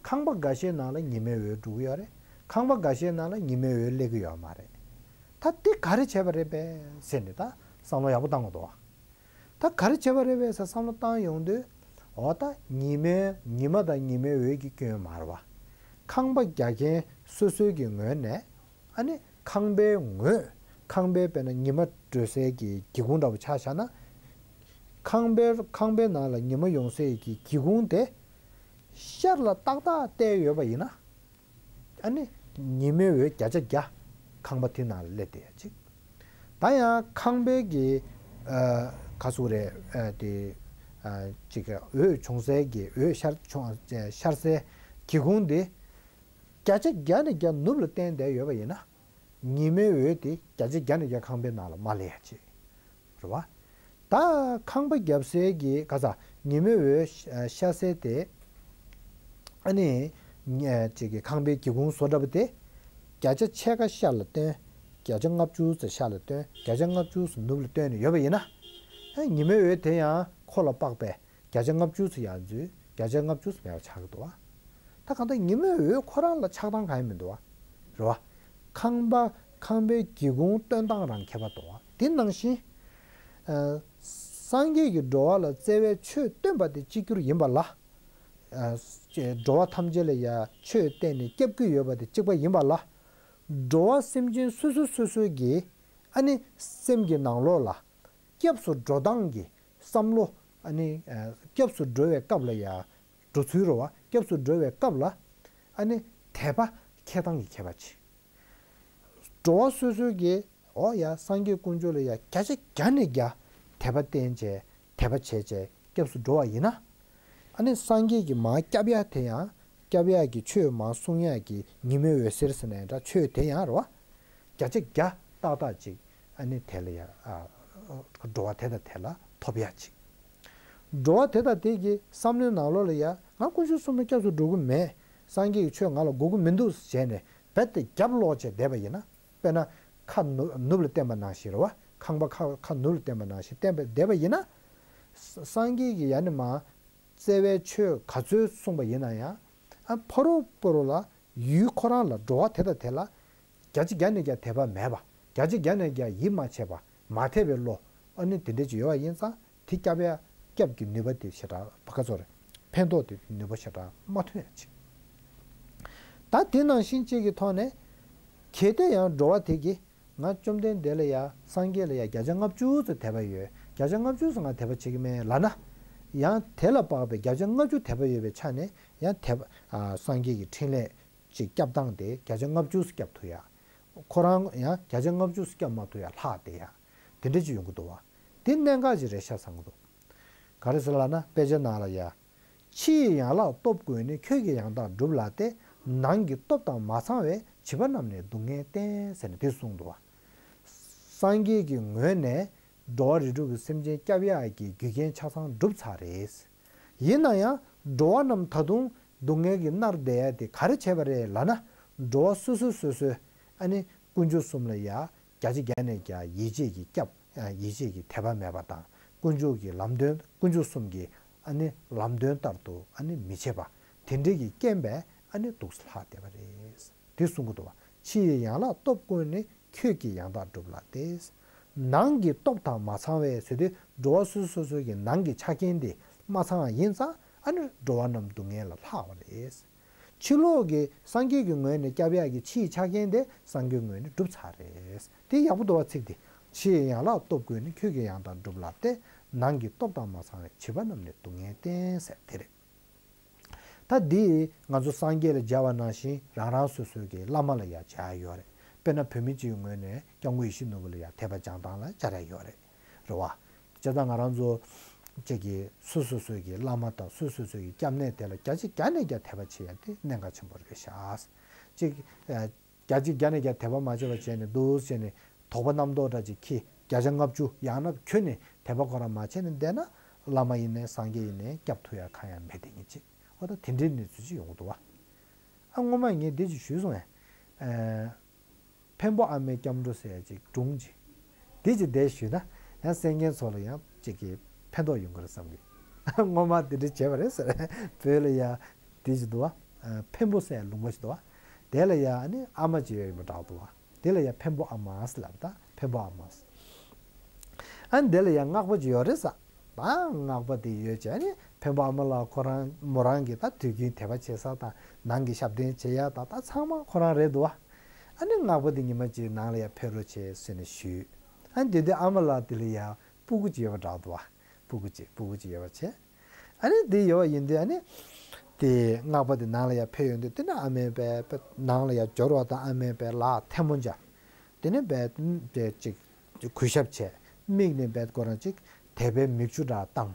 ཁང་པ་འགའ་ཤས་ནང་ལ་ཉི་མའི་འོད་འགྲོ་གི་ཡོད་རེད། ཁང་པ་འགའ་ཤས་ནང་ལ་ཉི་མའི་འོད་སླེབས་ཀྱི་ཡོད་མ་རེད། ད་དེ་ག་རེ་བྱས་པ་རེད་པས་ཟེར་ནས་ད་བསམ་བློ་ཡག་པོ་བཏང་དགོས་འདུག་བ། ད་ག་རེ་བྱས་པ་རེད་པས་ཟེར་བསམ་བློ་བཏང་ཡོང་དུས། འོ་ད་ཉི་མའི་ཉི་མ་དང་ཉི་མའི་འོད་ཀྱི་སྐྱོན་མ་རེད་བ། ཁང་པ་རྒྱག་མཁན་སོ་སོའི་གི་ངོས་ནས། ཨ་ནི་ཁང་པའི་ངོས། ཁང་པའི་དཔེར་ན་ཉི་མ་འགྲོ་སའི་གི་སྒེའུ་ཁུང་འདྲ་པོ་ཆ་བཞག་ན། ཁང་པའི་ཁང་པའི་ནང་ལ་ཉི་མ་ཡོང་སའི་གི་སྒེའུ་ཁུང་དེ་ཤར་ལ་ཏག་ཏག་བལྟས་ཡོད་པ་ཡིན་ན། ཨ་ནི་ཉི་མའི་འོད་བརྒྱ་ཆ་བརྒྱ་ཁང་པ་དེ་ནང་ལ་སླེབས་བསྡད་ཡ་གཅིག་ད་ཡང་ཁང་པའི་གི་ཨ་ག་ཟེར་དགོས་རེད། ཨ་དེ་ཨ་ཅིག་འོད་བྱུང་སའི་གི་འོད་ཤར་བྱུང་ཤར་སའི་སྒེའུ་ཁུང་དེ་བརྒྱ་ཆ་བརྒྱ་ནས་བརྒྱ་ནུབ་ལ་བསྟན་བསྡད་ཡོད་པ་ཡིན་ན། ཉི་མའི་འོད་དེ་བརྒྱ་ཆ་བརྒྱ་ནས་བརྒྱ་ཁང་པའི་ནང་ལ་མ་སླེབས་ཡ་ཅིག་རེད་བ། ད་ཁང་པ་བརྒྱབ་སའི་གི་ག་ས་ཉི་མའི་འོད་ཤ་ཤར་སའི་དེ། ཨ་ནི་ཉ་ཅིག་གི་ཁང་པའི་སྒེའུ་ཁུང་བཟོ་འདྲ་པོ་དེ། བརྒྱ་ཆ་ཕྱེད་ཀ་ཤར་ལ་བཏོན། བརྒྱ་ཆ་ལྔ་བཅུ་ཙམ་ཤར་ལ་བཏོན། བརྒྱ་ཆ་ལྔ་བཅུ་ཙམ་ནུབ་ལ་བཏོན་ནས་ཡོད་པ་ཡིན་ན། ཨ་ཉི་མའི་འོད་དེ་ཡང་ཁོ་ལ་དཔག་པའི་བརྒྱ་ཆ་ལྔ་བཅུ་ཙམ་ཡར་འཛུལ། བརྒྱ་ཆ་ལྔ་བཅུ་ཙམ་མེད་པ་ཆགས་ཀྱི་འདུག་བ། ད་གང་ལྟར་ཉི་མའི་འོད་ཁོ་རང་ལ་ཆགས་སྡང་གང་ཡང་མི་འདུག་བ། རེད་བ། ཁང་པ་ཁང་པའི་སྒེའུ་ཁུང་སྟོན་སྟངས་རང་ཁྱད་པར་འདུག་བ། དེ་ནང་བཞིན། ཨ་སངས་རྒྱས་ཀྱིས་འགྲོ་བ་ལ་བརྩེ་བའི་ཆོས་སྟོན་པ་དེ་གཅིག་གྱུར་ཡིན་པ་ལ། ཨ་འགྲོ་བ་ཐམས་ཅད་ལ་ཡང་ཆོས་བསྟན་ནས་སྐྱབས་ཀྱི་ཡོད་པ་དེ་གཅིག་པ་ཡིན་པ་ལ། འགྲོ་བ་སེམས་ཅན་སོ་སོ་སོ་སོའི་གི་ཨ་ནི་སེམས་ཀྱི་ནང་ལོགས་ལ། སྐྱབས་སུ་འགྲོ་སྟངས་ཀྱི་བསམ་བློ། ཨ་ནི་ཨ་སྐྱབས་སུ་འགྲོ་བའི་སྐབས་ལ་ཡ། འགྲོ་ཚུལ་རེད་བ། སྐྱབས་སུ་འགྲོ་བའི་སྐབས་ལ། ཨ་ནི་དད་པ་འཁྱེར་སྟངས་ཀྱི་ཁྱད་པར་ཅིག་འགྲོ་བ་སོ་སོའི་གི་འོ་ཡ་སངས་རྒྱས་དཀོན་མཆོག་ལ་ཡ་བརྒྱ་ཆ་བརྒྱ་ནས་བརྒྱ་དད་པ་བསྟེན་བྱས་དད་པ་བྱས་བྱས་སྐྱབས་སུ་འགྲོ་བ་ཡིན་ན། ཨ་ནི་སངས་རྒྱས་ཀྱིས་མར་སྐྱབས་ཡ་དེ་ཡང་སྐྱབས་ཡ་གི་ཆོས་མར་གསུང་ཡ་གི་ཉི་མའི་འོད་ཟེར་ཟེར་ནའི་འདྲ་ཆོས་དེ་ཡང་རེད་བ། བརྒྱ་ཆ་བརྒྱ་ཏག་ཏག་ཅིག་ཨ་ནི་དེ་ལ་ཡ་ཨ་འགྲོ་བ་དེ་དང་དེ་ལ་ཐོབ་ཡ་ཅིག་འགྲོ་བ་དེ་དང་དེ་གི་བསམ་བློའི་ནང་ལོགས་ལ་ཡ་ང་དཀོན་མཆོག་གསུམ་ལ་སྐྱབས་སུ་འགྲོ་གི་མེད། སངས་རྒྱས་ཀྱི་ཆོས་ང་ལ་དགོས་ཀྱི་མི་འདུག་ཟེར་ནས་རྦད་དེ་རྒྱབ་ལོག་བྱས་བསྡད་པ་ཡིན་ན། དཔེར་ན་ཁ་ནུབ་ནུབ་ལ་བསྟན་པ་ནང་བཞིན་རེད་བ། ཁང་པ་ཁ་ཁ་ནུབ་ལ་བསྟན་པ་ནང་བཞིན་བསྟན་པ་བསྡད་པ་ཡིན་ན། ས་སངས་རྒྱས་ཀྱིས་ཡ་ནི་མ། བརྩེ་བའི་ཆོས་ག་ཚོད་གསུངས་པ་ཡིན་ན་ཡང་། ཨ་ཕ་རོལ་པོ་རོ་ལ་ཡུལ་ཁོ་རང་ལ་འགྲོ་བ་དེ་དང་དེ་ལ། བརྒྱ་ཆ་བརྒྱ་ནས་བརྒྱ་དད་པ་མེད་པ། བརྒྱ་ཆ་བརྒྱ་ནས་བརྒྱ་ཡིད་མ་ཆེས་པ། མ་དད་པའི་བློ། ཨ་ནི་དེ་འདྲ་ཅིག་ཡོད་པ་ཡིན་ཙང་། དེ་སྐྱབས་ཡ་སྐྱབས་ཀྱི་ནུས་པ་དེ་ཞེ་དྲག་བ་ག་ཚོད་རེད། ཕན་ཐོགས་དེ་ནུས་པ་ཞེ་དྲག་མ་ཐོན་ཡ་ཅིག་ད་དེ་ནང་བཞིན་གཅིག་གི་ཐོག་ནས། གལ་ཏེ་ཡང་འགྲོ་བ་དེ་གིས་ང་བཅོམ་ལྡན་འདས་ལ་ཡ་སངས་རྒྱས་ལ་ཡ་བརྒྱ་ཆ་ལྔ་བཅུ་ཙམ་དད་པ་ཡོད། བརྒྱ་ཆ་ལྔ་བཅུ་ཙམ་ང་དད་པ་བྱེད་ཀྱི་མེད་ལབ་ན། ཡང་དེ་ལ་དཔག་པའི་བརྒྱ་ཆ་ལྔ་བཅུ་དད་པ་ཡོད་པའི་ཆ་ནས། ཡང་དད་པ་ཨ་སངས་རྒྱས་ཀྱི་འཕྲིན་ལས་ཅིག་སྐྱབས་སྟངས་དེ་བརྒྱ་ཆ་ལྔ་བཅུ་སྐྱབས་ཐུབ་ཡ། ཁོ་རང་ཡང་བརྒྱ་ཆ་ལྔ་བཅུ་སྐྱབས་མ་ཐུབ་ཡ་ལྷག་བསྡད་ཡ། དེ་འདྲ་ཅིག་ཡོང་གི་འདུག་བ། དེ་གནད་འགག་ཅིག་རེད་ཤག་བསམ་གི་འདུག་ག་རེ་ཟེར་ལབ་ན་དཔེ་ཆ་ནང་ལ་ཡ། ཕྱི་ཡི་ཡན་ལག་སྟོབས་ཀུན་ནི། ཁྱོད་ཀྱི་ཡང་དག་སྒྲུབ་ལ་སྟེ། ནང་གི་སྟོབས་དང་མ་ཚང་བས། བྱིས་པ་རྣམས་ནི་སྡུག་བསྔལ་བསྟེན། ཟེར་ནས་དེ་གསུངས་འདུག་བ། སངས་རྒྱས་ཀྱི་ངོས་ནས་འགྲོ་བ་རིགས་དྲུག་གི་སེམས་ཅན་སྐྱོབ་ཡག་གི་རྒྱུ་རྐྱེན་ཆ་ཚང་གྲུབ་ཚར་རེད། ཡིན་ན་ཡང་འགྲོ་བ་རྣམས་ད་དུང་སྡུག་བསྔལ་གྱིས་མནར་བསྡད་ཡ་དེ་ག་རེ་བྱས་པ་རེད་ལབ་ན། འགྲོ་བ་སོ་སོ་སོ་སོས་ཨ་ནི་དཀོན་མཆོག་གསུམ་ལ་ཡ་བརྒྱ་ཆ་བརྒྱ་ནས་བརྒྱ་ཡིད་ཆེས་ཀྱི་སྐྱབས། ཡིད་ཆེས་ཀྱི་དད་པ་མེད་པ་དང་། དཀོན་མཆོག་གི་ལམ་སྟོན། དཀོན་མཆོག་གསུམ་གྱི་ཨ་ནི་ལམ་སྟོན་ལྟར་དུ་ཨ་ནི་མི་བྱེད་པ། དེ་འདྲའི་གི་རྐྱེན་པས་ཨ་ནི་སྡུག་ལྷག་བསྡད་པ་རེད། དེ་གསུང་གི་འདུག་བ། ཕྱི་ཡི་ཡན་ལག་སྟོབས་ཀུན་ནི། ཁྱོད་ཀྱི་ཡང་དག་སྒྲུབ་ལ་སྟེ། ནང་གི་སྟོབས་དང་མ་ཚང་བས་ཟེར་དུས་འགྲོ་བ་སོ་སོ་སོ་སོ་གི་ནང་གི་ཆ་རྐྱེན་དེ་མ་ཚང་བ་ཡིན་ཙང་ཨ་ནི་འགྲོ་བ་རྣམས་སྡུག་བསྔལ་ལ་ལྷག་པ་རེད། ཕྱི་ལོགས་ཀྱི་སངས་རྒྱས་ཀྱི་ངོས་ནས་སྐྱབས་ཡག་གི་ཕྱིའི་ཆ་རྐྱེན་དེ་སངས་རྒྱས་ངོས་ནས་གྲུབ་ཚར་རེད། དེ་ཡག་པོ་འདུག་བ་ཚིག་དེ། ཕྱི་ཡི་ཡན་ལག་སྟོབས་ཀུན་ནི། ཁྱོད་ཀྱི་ཡང་དག་སྒྲུབ་ལ་སྟེ། ནང་གི་སྟོབས་དང་མ་ཚང་བས། བྱིས་པ་རྣམས་ནི་སྡུག་བསྔལ་བསྟེན། ཟེར་དེ་རེད། ད་འདི་ང་ཚོ་སངས་རྒྱས་ལ་མཇལ་བ་ནང་བཞིན་རང་རང་སོ་སོའི་གི་བླ་མ་ལ་ཡ་མཇལ་ཡ་ཡོད་རེད། དཔེར་ན་བོད་མི་སྤྱི་ཡི་ངོས་ནས་སྐྱབས་མགོན་ཡིད་བཞིན་ནོར་བུ་ལ་ཡ་དད་པ་བཅངས་སྟངས་ལ་མཇལ་ཡ་ཡོད་རེད། རེད་བ། བྱས་ཙང་ང་རང་ཚོ་གཅིག་གི་སོ་སོ་སོའི་གི་བླ་མ་དང་སོ་སོ་སོའི་གི་སྐྱབས་གནས་དེ་ལ་བརྒྱ་ཆ་བརྒྱ་ནས་བརྒྱ་དད་པ་བྱེད་ཡ་དེ་གནད་འགག་ཆེན་པོ་རེད་ཤག་གཅིག་ཨ། བརྒྱ་ཆ་བརྒྱ་ནས་བརྒྱ་དད་པ་མ་བྱས་པ་བྱས་ནས་འདུག་བྱས་ནས་དོགས་པ་རྣམ་རྟོག་འདྲ་ཅིག་གིས་བརྒྱ་ཆ་ལྔ་བཅུ་ཡང་ན་ཁྱོན་ནས་དད་པ་ཁོ་རང་མ་བྱས་ནས་བསྡད་ན་བླ་མ་ཡིན་ནའི་སངས་རྒྱས་ཡིན་ནའི་སྐྱབས་ཐུབ་ཡ་གང་ཡང་མེད་དེ་ཉིད་ཅིག་འོ་ད་དེ་འདྲའི་གནས་ཚུལ་ཅིག་ཡོང་གི་འདུག་བ། ཨ་སྔོན་མ་ངས་འདི་ཅིག་ཞུས་སོང་ངས། ཨ་འཕན་པོ་ཨ་མའི་སྐྱབས་འགྲོ་ཟེར་ཡ་ཅིག་སྒྲུང་ཅིག་འདི་ཅིག་བསྡད་ཞུས་ན་ཡང་གསན་མཁན་ཚོ་ལ་ཡང་ཅིག་གི་ཕན་ཐོགས་ཡོང་གི་རེད་བསམ་གི་སྔོན་མ་འདི་འདྲ་བྱས་པ་རེད་ཟེར། བོད་ལ་ཡ་འདི་ཅིག་འདུག་བ། ཨ་འཕན་པོ་ཟེར་ཡ་ལུང་པ་ཞིག་འདུག་བ། དེ་ལ་ཡ་ཨ་ནི་ཨ་མ་ཅིག་ཡོད་ཡིན་པ་འདྲ་འདུག་བ། དེ་ལ་ཡ་འཕན་པོ་ཨ་མ་ཟེར་ལབ། ད་འཕན་པོ་ཨ་མ་ཟེར། ཨ་ནི་དེ་ལ་ཡ་སྔགས་པ་ཅིག་ཡོད་རེད་ཟེར། ད་སྔགས་པ་དེ་ཡོད་ཅེ་ཨ་ནི་འཕན་པོ་ཨ་མ་ལ་ཁོ་རང་མོ་རང་གི་ད་དུས་རྒྱུན་དད་པ་བྱེད་ས་དང་ནང་གི་ཞབས་བརྟན་བྱེད་ཡ་ད་ད་ཚང་མ་ཁོ་རང་རེད་འདུག་བ། ཨ་ནི་སྔགས་པ་དེ་ཉི་མ་གཅིག་ནང་ལ་ཡ་ཕེབས་རོགས་བྱེད་ཟེར་ནས་ཞུས། ཨ་ནི་དེ་དུས་ཨ་མ་ལགས་དེ་ལ་ཡ་སྤུ་གུ་ཅིག་ཡོད་པ་འདྲ་འདུག་བ། སྤུ་གུ་ཅིག་སྤུ་གུ་ཅིག་ཡོད་པ་བྱས། ཨ་ནི་དེ་ཡོད་པ་ཡིན་དུས་ཨ་ནི། དེ་སྔགས་པ་དེ་ནང་ལ་ཡ་ཕེབས་ཡོང་དུས་དེ་ནས་ཨ་མས་པས་པས་ནང་ལ་ཡ་འབྱོར་བ་དང་ཨ་མས་པས་ལག་ཐལ་མོ་སྦྱར། དེ་ནས་པས་པས་ཅིག་གུས་ཞབས་བྱས། མིག་ནས་པས་ཁོ་རང་ཅིག་དད་པའི་མིག་ཆུ་འདྲ་བཏང་།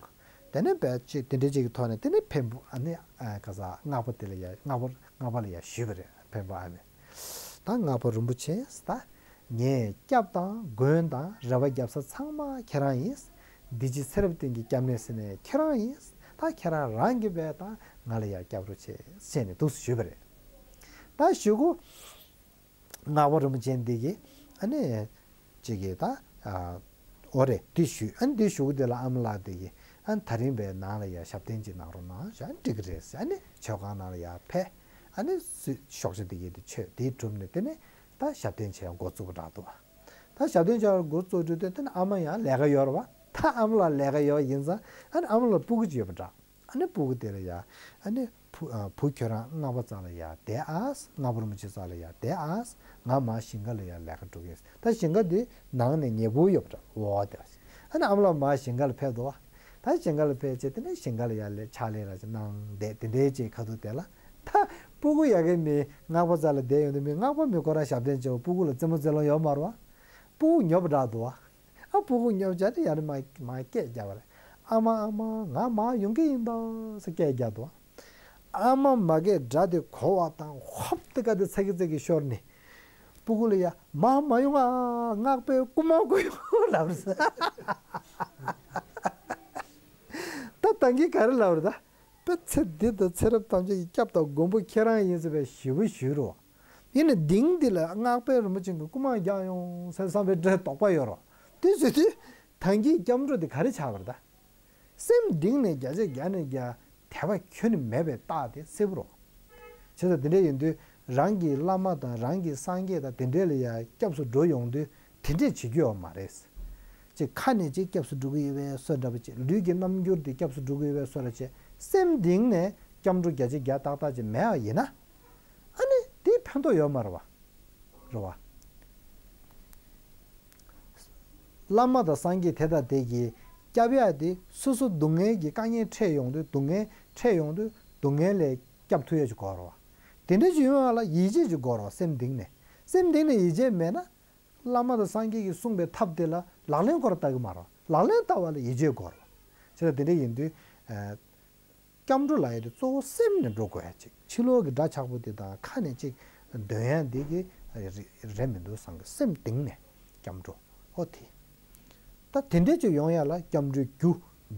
དེ་ནས་པས་ཅིག་དེ་འདྲ་ཅིག་གི་ཐོག་ནས་དེ་ནས་འཕན་པོ་ཨ་ནི་ཨ་ག་ས་སྔགས་པ་དེ་ལ་ཡ་སྔགས་པ་སྔགས་པ་ལ་ཡ་ཞུས་པ་རེད་འཕན་པོ་ཨ་མས། ད་སྔགས་པ་རིན་པོ་ཆེ་ད། ངས་སྐྱབས་དང་མགོན་དང་རེ་བ་རྒྱབ་ས་ཚང་མ་ཁྱེད་རང་ཡིན། འདི་ཕྱི་ཚེ་རབས་གཏན་གྱི་སྐྱབས་གནས་ཟེར་ནས་ཁྱེད་རང་ཡིན། ད་ཁྱེད་རང་རང་གིས་པས་ད་ང་ལ་ཡ་སྐྱབས་རོགས་བྱེད་ཟེར་ནས་འདུག་སེ་ཞུས་པ་རེད། ད་ཞུ་གུ། སྔགས་པ་རིན་པོ་ཆེ་འདི་གིས་ཨ་ནི། ཅིག་གིས་ད། ཨ། འོ་རེད་འདི་ཞུས། ཨ་ནི་འདི་ཞུ་གུ་འདི་ལ་ཨ་མ་ལགས་འདི་གིས་ཨ་ནི་ད་རིང་པའི་ནང་ལ་ཡ་ཞབས་བརྟན་ཅིག་གནང་རོགས་གནང་ཞུ། ཨ་ནི་འགྲིག་གི་རེད་ཟེར། ཨ་ནི་མཆོད་ཁང་ནང་ལ་ཡ་ཕེབས། ཨ་ནི་སུས་ཤོག་བྱ་འདི་གིས་འདི་མཆོད་འདི་གྲུབ་ནས་དེ་ནས། ད་ཞབས་བརྟན་བྱེད་ཡ་འགོ་བཙུགས་པ་འདྲ་འདུག་ད་ཞབས་བརྟན་བྱེད་ཡ་འགོ་བཙུགས་དུས་དེ་ནས་ཨ་མ་ཡང་ལས་ཀ་ཡོད་རེད་བ། ད་ཨ་མ་ལགས་ལས་ཀ་ཡོད་ཡིན་ཙང་ཨ་ནི་ཨ་མ་ལགས་སྤུ་གུ་ཅིག་ཡོད་པ་འདྲ། ཨ་ནི་སྤུ་གུ་དེ་ལ་ཡ་ཨ་ནི་བུ་ཨ་བུ་ཁྱོད་རང་སྔགས་པ་རྩ་ལ་ཡ་བསྡད་ཨ། སྔགས་པ་རིན་པོ་ཆེ་རྩ་ལ་ཡ་བསྡད་ཨ། ང་མར་ཞིང་ཁ་ལ་ཡ་ལས་ཀ་འགྲོ་གི་ཡིན། ད་ཞིང་ཁ་དེ་ནང་ནས་ཉེ་པོ་ཡོད་པ་འདྲ་འོ་དེ། ཨ་ནི་ཨ་མ་ལགས་མར་ཞིང་ཁ་ལ་ཕེབས་འདུག་བ། ད་ཞིང་ཁ་ལ་ཕེབས་བྱས་དེ་ནས་ཞིང་ཁ་ལ་ཡ་ལས་ཕྱག་ལས་ར་ཅིག་གནང་བསྡད་དེ་འདྲའི་ཅིག་ཁ་ཐུག་དེ་ལ་ད་སྤུ་གུ་ཡ་གི་མི་སྔགས་པ་རྩ་ལ་བསྡད་ཡོང་དུས་མི་སྔགས་པ་མི་ཁོ་རང་ཞབས་བརྟན་བྱས་པ་སྤུ་གུ་ལ་རྩེད་མོ་རྩེ་ལོང་ཡོད་མ་རེད་བ། སྤུ་གུ་ཉོབ་འདྲ་འདུག་བ། ཨ་སྤུ་གུ་ཉོབ་བྱས་ཏེ་ཡ་ནི་མ་མ་སྐད་རྒྱབ་པ་རེད། ཨ་མ་ཨ་མ་ང་མར་ཡོང་གི་ཡིན་ད་ཟེར་སྐད་རྒྱབ་འདུག་བ། ཨ་མ་མ་སྐད་སྒྲ་དེ་གོ་བ་དང་ཧོབ་དེ་ཀ་དེ་ཚ་གི་ཚ་གི་ཤོར་ནས། སྤུ་གུ་ལ་ཡ་མར་མ་ཡོང་ཨ། སྔགས་པས་རྐུ་མ་རྐུ་ཡོང་ལབ་རེད། ད་ད་གིན་ག་རེ་ལབ་རེད་ད། པའི་ཚེ་འདི་དང་ཚེ་རབས་ཐམས་ཅད་ཀྱི་སྐྱབས་དང་མགོན་པོ་ཁྱེད་རང་ཡིན་ཟེར་བའི་ཞུ་བ་ཞུས་རོ། ཡིན་ནའི་དེང་འདི་ལ་སྔགས་པས་རིན་པོ་ཆེ་གིས་རྐུ་མ་རྒྱག་ཡོང་ཟེར་བསམ་པའི་འདྲ་དོགས་པ་ཡོད་རོ། དེ་ཟེར་དུས་ད་གིན་སྐྱབས་འགྲོ་དེ་ག་རེ་ཆགས་པ་རེད་ད། སེམས་གཏིང་ནས་བརྒྱ་ཆ་བརྒྱ་ནས་བརྒྱ་དད་པ་ཁྱོན་ནས་མེད་པའི་རྟགས་དེ་གསལ་པོ་རོ། བྱས་ཙང་དེ་འདྲ་ཡིན་དུས་རང་གི་བླ་མ་དང་རང་གི་སངས་རྒྱས་དང་དེ་འདྲ་ལ་ཡ་སྐྱབས་སུ་འགྲོ་ཡོང་དུས་དེ་འདྲས་བྱེད་རྒྱུ་ཡོད་མ་རེད། ཅིག་ཁ་ནས་ཅིག་སྐྱབས་སུ་འགྲོ་གི་ཡོད་པའི་བཟོ་འདྲ་པོ་ཅིག་ལུས་ཀྱི་རྣམ་འགྱུར་དེ་སྐྱབས་སུ་འགྲོ་གི་ཡོད་པའི་བཟོ་འདྲ་ཅིག་སེམས་གཏིང་ནས་སྐྱབས་འགྲོ་བརྒྱ་ཆ་བརྒྱ་ཏག་ཏག་ཅིག་མེད་པ་ཡིན་ན། ཨ་ནི་དེ་ཕན་ཐོགས་ཡོད་མ་རེད་བ། རེད་བ། བླ་མ་དང་སངས་རྒྱས་དེ་དང་དེ་གིས་སྐྱབས་ཡག་དེ་སོ་སོ་སྡུག་བསྔལ་གྱི་དཀའ་ངལ་འཕྲད་ཡོང་དུས་སྡུག་བསྔལ་འཕྲད་ཡོང་དུས་སྡུག་བསྔལ་ལས་ སྐྱབས་ཐུབ་ཡ་ཅིག་དགོས་རེད་བ། དེ་འདྲ་ཅིག་ཡོང་བ་ལ་ཡིད་ཆེས་ཅིག་དགོས་རེད་བ། སེམས་གཏིང་ནས། སེམས་གཏིང་ནས་ཡིད་ཆེས་མེད་ན། བླ་མ་དང་སངས་རྒྱས་ཀྱིས་གསུངས་པའི་ཐབས་དེ་ལ་ལག་ལེན་ཁོ་རང་བསྟར་གི་མ་རེད། ལག་ལེན་བསྟར་བ་ལ་ཡིད་ཆེས་དགོས་རེད། བྱས་ཙང་དེ་འདྲ་ཡིན་དུས། ཨ། སྐྱབས་འགྲོ་ལབ་ཡ་དེ་གཙོ་བོ་སེམས་ནས་འགྲོ་དགོས་ཡ་ཅིག་ཕྱི་ལོགས་ཀྱི་སྒྲ་ཆགས་པོ་དེ་དང་ཁ་ནས་ཅིག་འདོན་ཡ་འདི་གི་རེ་རེད་མི་འདུག་བསམ་གི། སེམས་གཏིང་ནས་སྐྱབས་འགྲོ། ཨོ་དེ། ད་དེ་འདྲ་ཅིག་ཡོང་ཡ་ལ་སྐྱབས་འགྲོའི་རྒྱུ་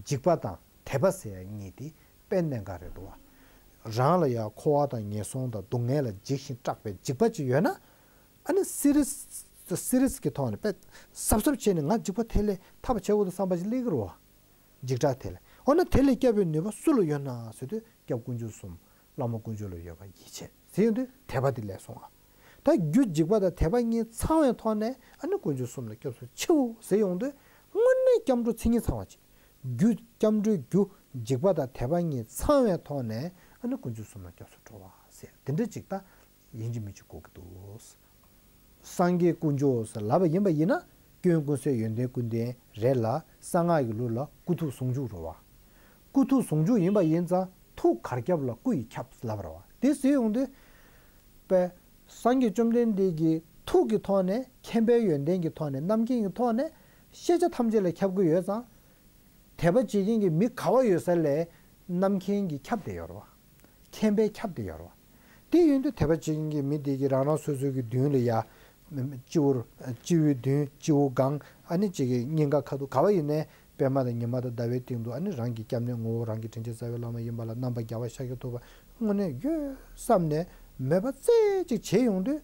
འཇིགས་པ་དང་དད་པ་ཟེར་ཡ་གཉིས་དེ་དཔེ་གནད་འགག་རེད་འདུག་བ། རང་ལ་ཡ་འཁོར་བ་དང་ངན་སོང་དང་སྡུག་བསྔལ་ལ་འཇིགས་ཤིང་སྐྲག་པའི་འཇིགས་པ་ཅིག་ཡོད་ན། ཨ་ནི་སི་རི་སི་སི་རི་སི་གི་ཐོག་ནས་དཔེ་གཟབ་གཟབ་བྱས་ནས་ང་འཇིགས་པ་དེ་ལས་ཐར་བ་བྱེད་དགོས་འདུག་བསམ་པ་ཞིག་སླེབས་ཀྱི་རེད་བ། འཇིགས་སྐྲག་དེ་ལས། འོ་ན་དེ་ལས་སྐྱོབ་པའི་ནུས་པ་སུ་ལ་ཡོད་ན་ཟེར་དུས་སྐྱབས་དཀོན་མཆོག་གསུམ། བླ་མ་དཀོན་མཆོག་ལ་ཡོད་པ་ཡིད་ཆེས་ཟེར་ཡོང་དུས་དད་པ་དེ་སླེབས་སོང་ང་། ད་རྒྱུ་འཇིགས་པ་དང་དད་པ་གཉིས་ཚང་བའི་ཐོག་ནས་ཨ་ནི་དཀོན་མཆོག་གསུམ་ལ་སྐྱབས་སུ་མཆིའོ་ཟེར་ཡོང་དུས་དངོས་གནས་སྐྱབས་འགྲོ་མཚན་ཉིད་ཚང་བ་ཅིག་རྒྱུ་སྐྱབས་འགྲོའི་རྒྱུ་འཇིགས་པ་དང་དད་པ་གཉིས་ཚང་བའི་ཐོག་ནས་ཨ་ནི་དཀོན་མཆོག་གསུམ་ལ་སྐྱབས་སུ་འགྲོ་བ་ཟེར་དེ་འདྲ་ཅིག་ད་ཡིན་གཅིག་མིན་གཅིག་དགོས་ཀྱི་འདུག་སངས་རྒྱས་དཀོན་མཆོག་ཟེར་ལབ་པ་ཡིན་པ་ཡིན་ན། སྐྱོན་ཀུན་ཟད་ཡོན་ཏན་ཀུན་ལྡན་རེད་ལ། གསང་སྔགས་ཀྱི་ལུགས་ལ་སྐུ་ཐུགས་ཟུང་འཇུག་རེད་བ། སྐུ་ཐུགས་ཟུང་འཇུག་ཡིན་པ་ཡིན་ཙང་ཐུགས་གར་ཁྱབ་ལ་སྐུ་ཡིས་ཁྱབ་ལབ་རེད་བ། དེ་ཟེར་ཡོང་དུས། པས། སངས་རྒྱས་བཅོམ་ལྡན་འདས་ཀྱི་ཐུགས་ཀྱི་ཐོག་ནས་མཁྱེན་པའི་ཡོན་ཏན་གྱི་ཐོག་ནས་རྣམ་མཁྱེན་གྱི་ཐོག་ནས་ཤེས་བྱ་ཐམས་ཅད་ལ་ཁྱབ་ཀྱི་ཡོད་ཙང་། དད་པ་བྱེད་མཁན་གྱི་མི་ག་བ་ཡོད་ས་ལས་རྣམ་མཁྱེན་གྱིས་ཁྱབ་བསྡད་ཡོད་རེད་བ། མཁྱེན་པས་ཁྱབ་བསྡད་ཡོད་རེད་བ། དེ་ཡིན་དུས་དད་པ་བྱེད་མཁན་གྱི་མི་དེ་གིས་རང་རང་སོ་སོའི་གི་མདུན་ལ་ཡ། སྤྱི་བོར་སྤྱི་བོའི་མདུན་སྤྱི་བོ་སྒང་ཨ་ནི་གཅིག་གི་སྙིང་ག་ཁ་ཐུག་ག་བ་ཡིན་ནའི་པད་མ་དང་ཉི་མ་དང་ཟླ་བའི་སྟེང་དུ་ཨ་ནི་རང་གི་སྐྱབས་གནས་ངོ་བོ་རང་གི་དྲིན་ཅན་རྩ་བའི་བླ་མ་ཡིན་པ་ལ་རྣམ་པ་རྒྱལ་བ་ཤཱཀྱ་ཐུབ་པ་དངོས་གནས་ཡོད་བསམ་ནས་མོས་པ་རྩེ་གཅིག་བྱེད་ཡོང་དུས།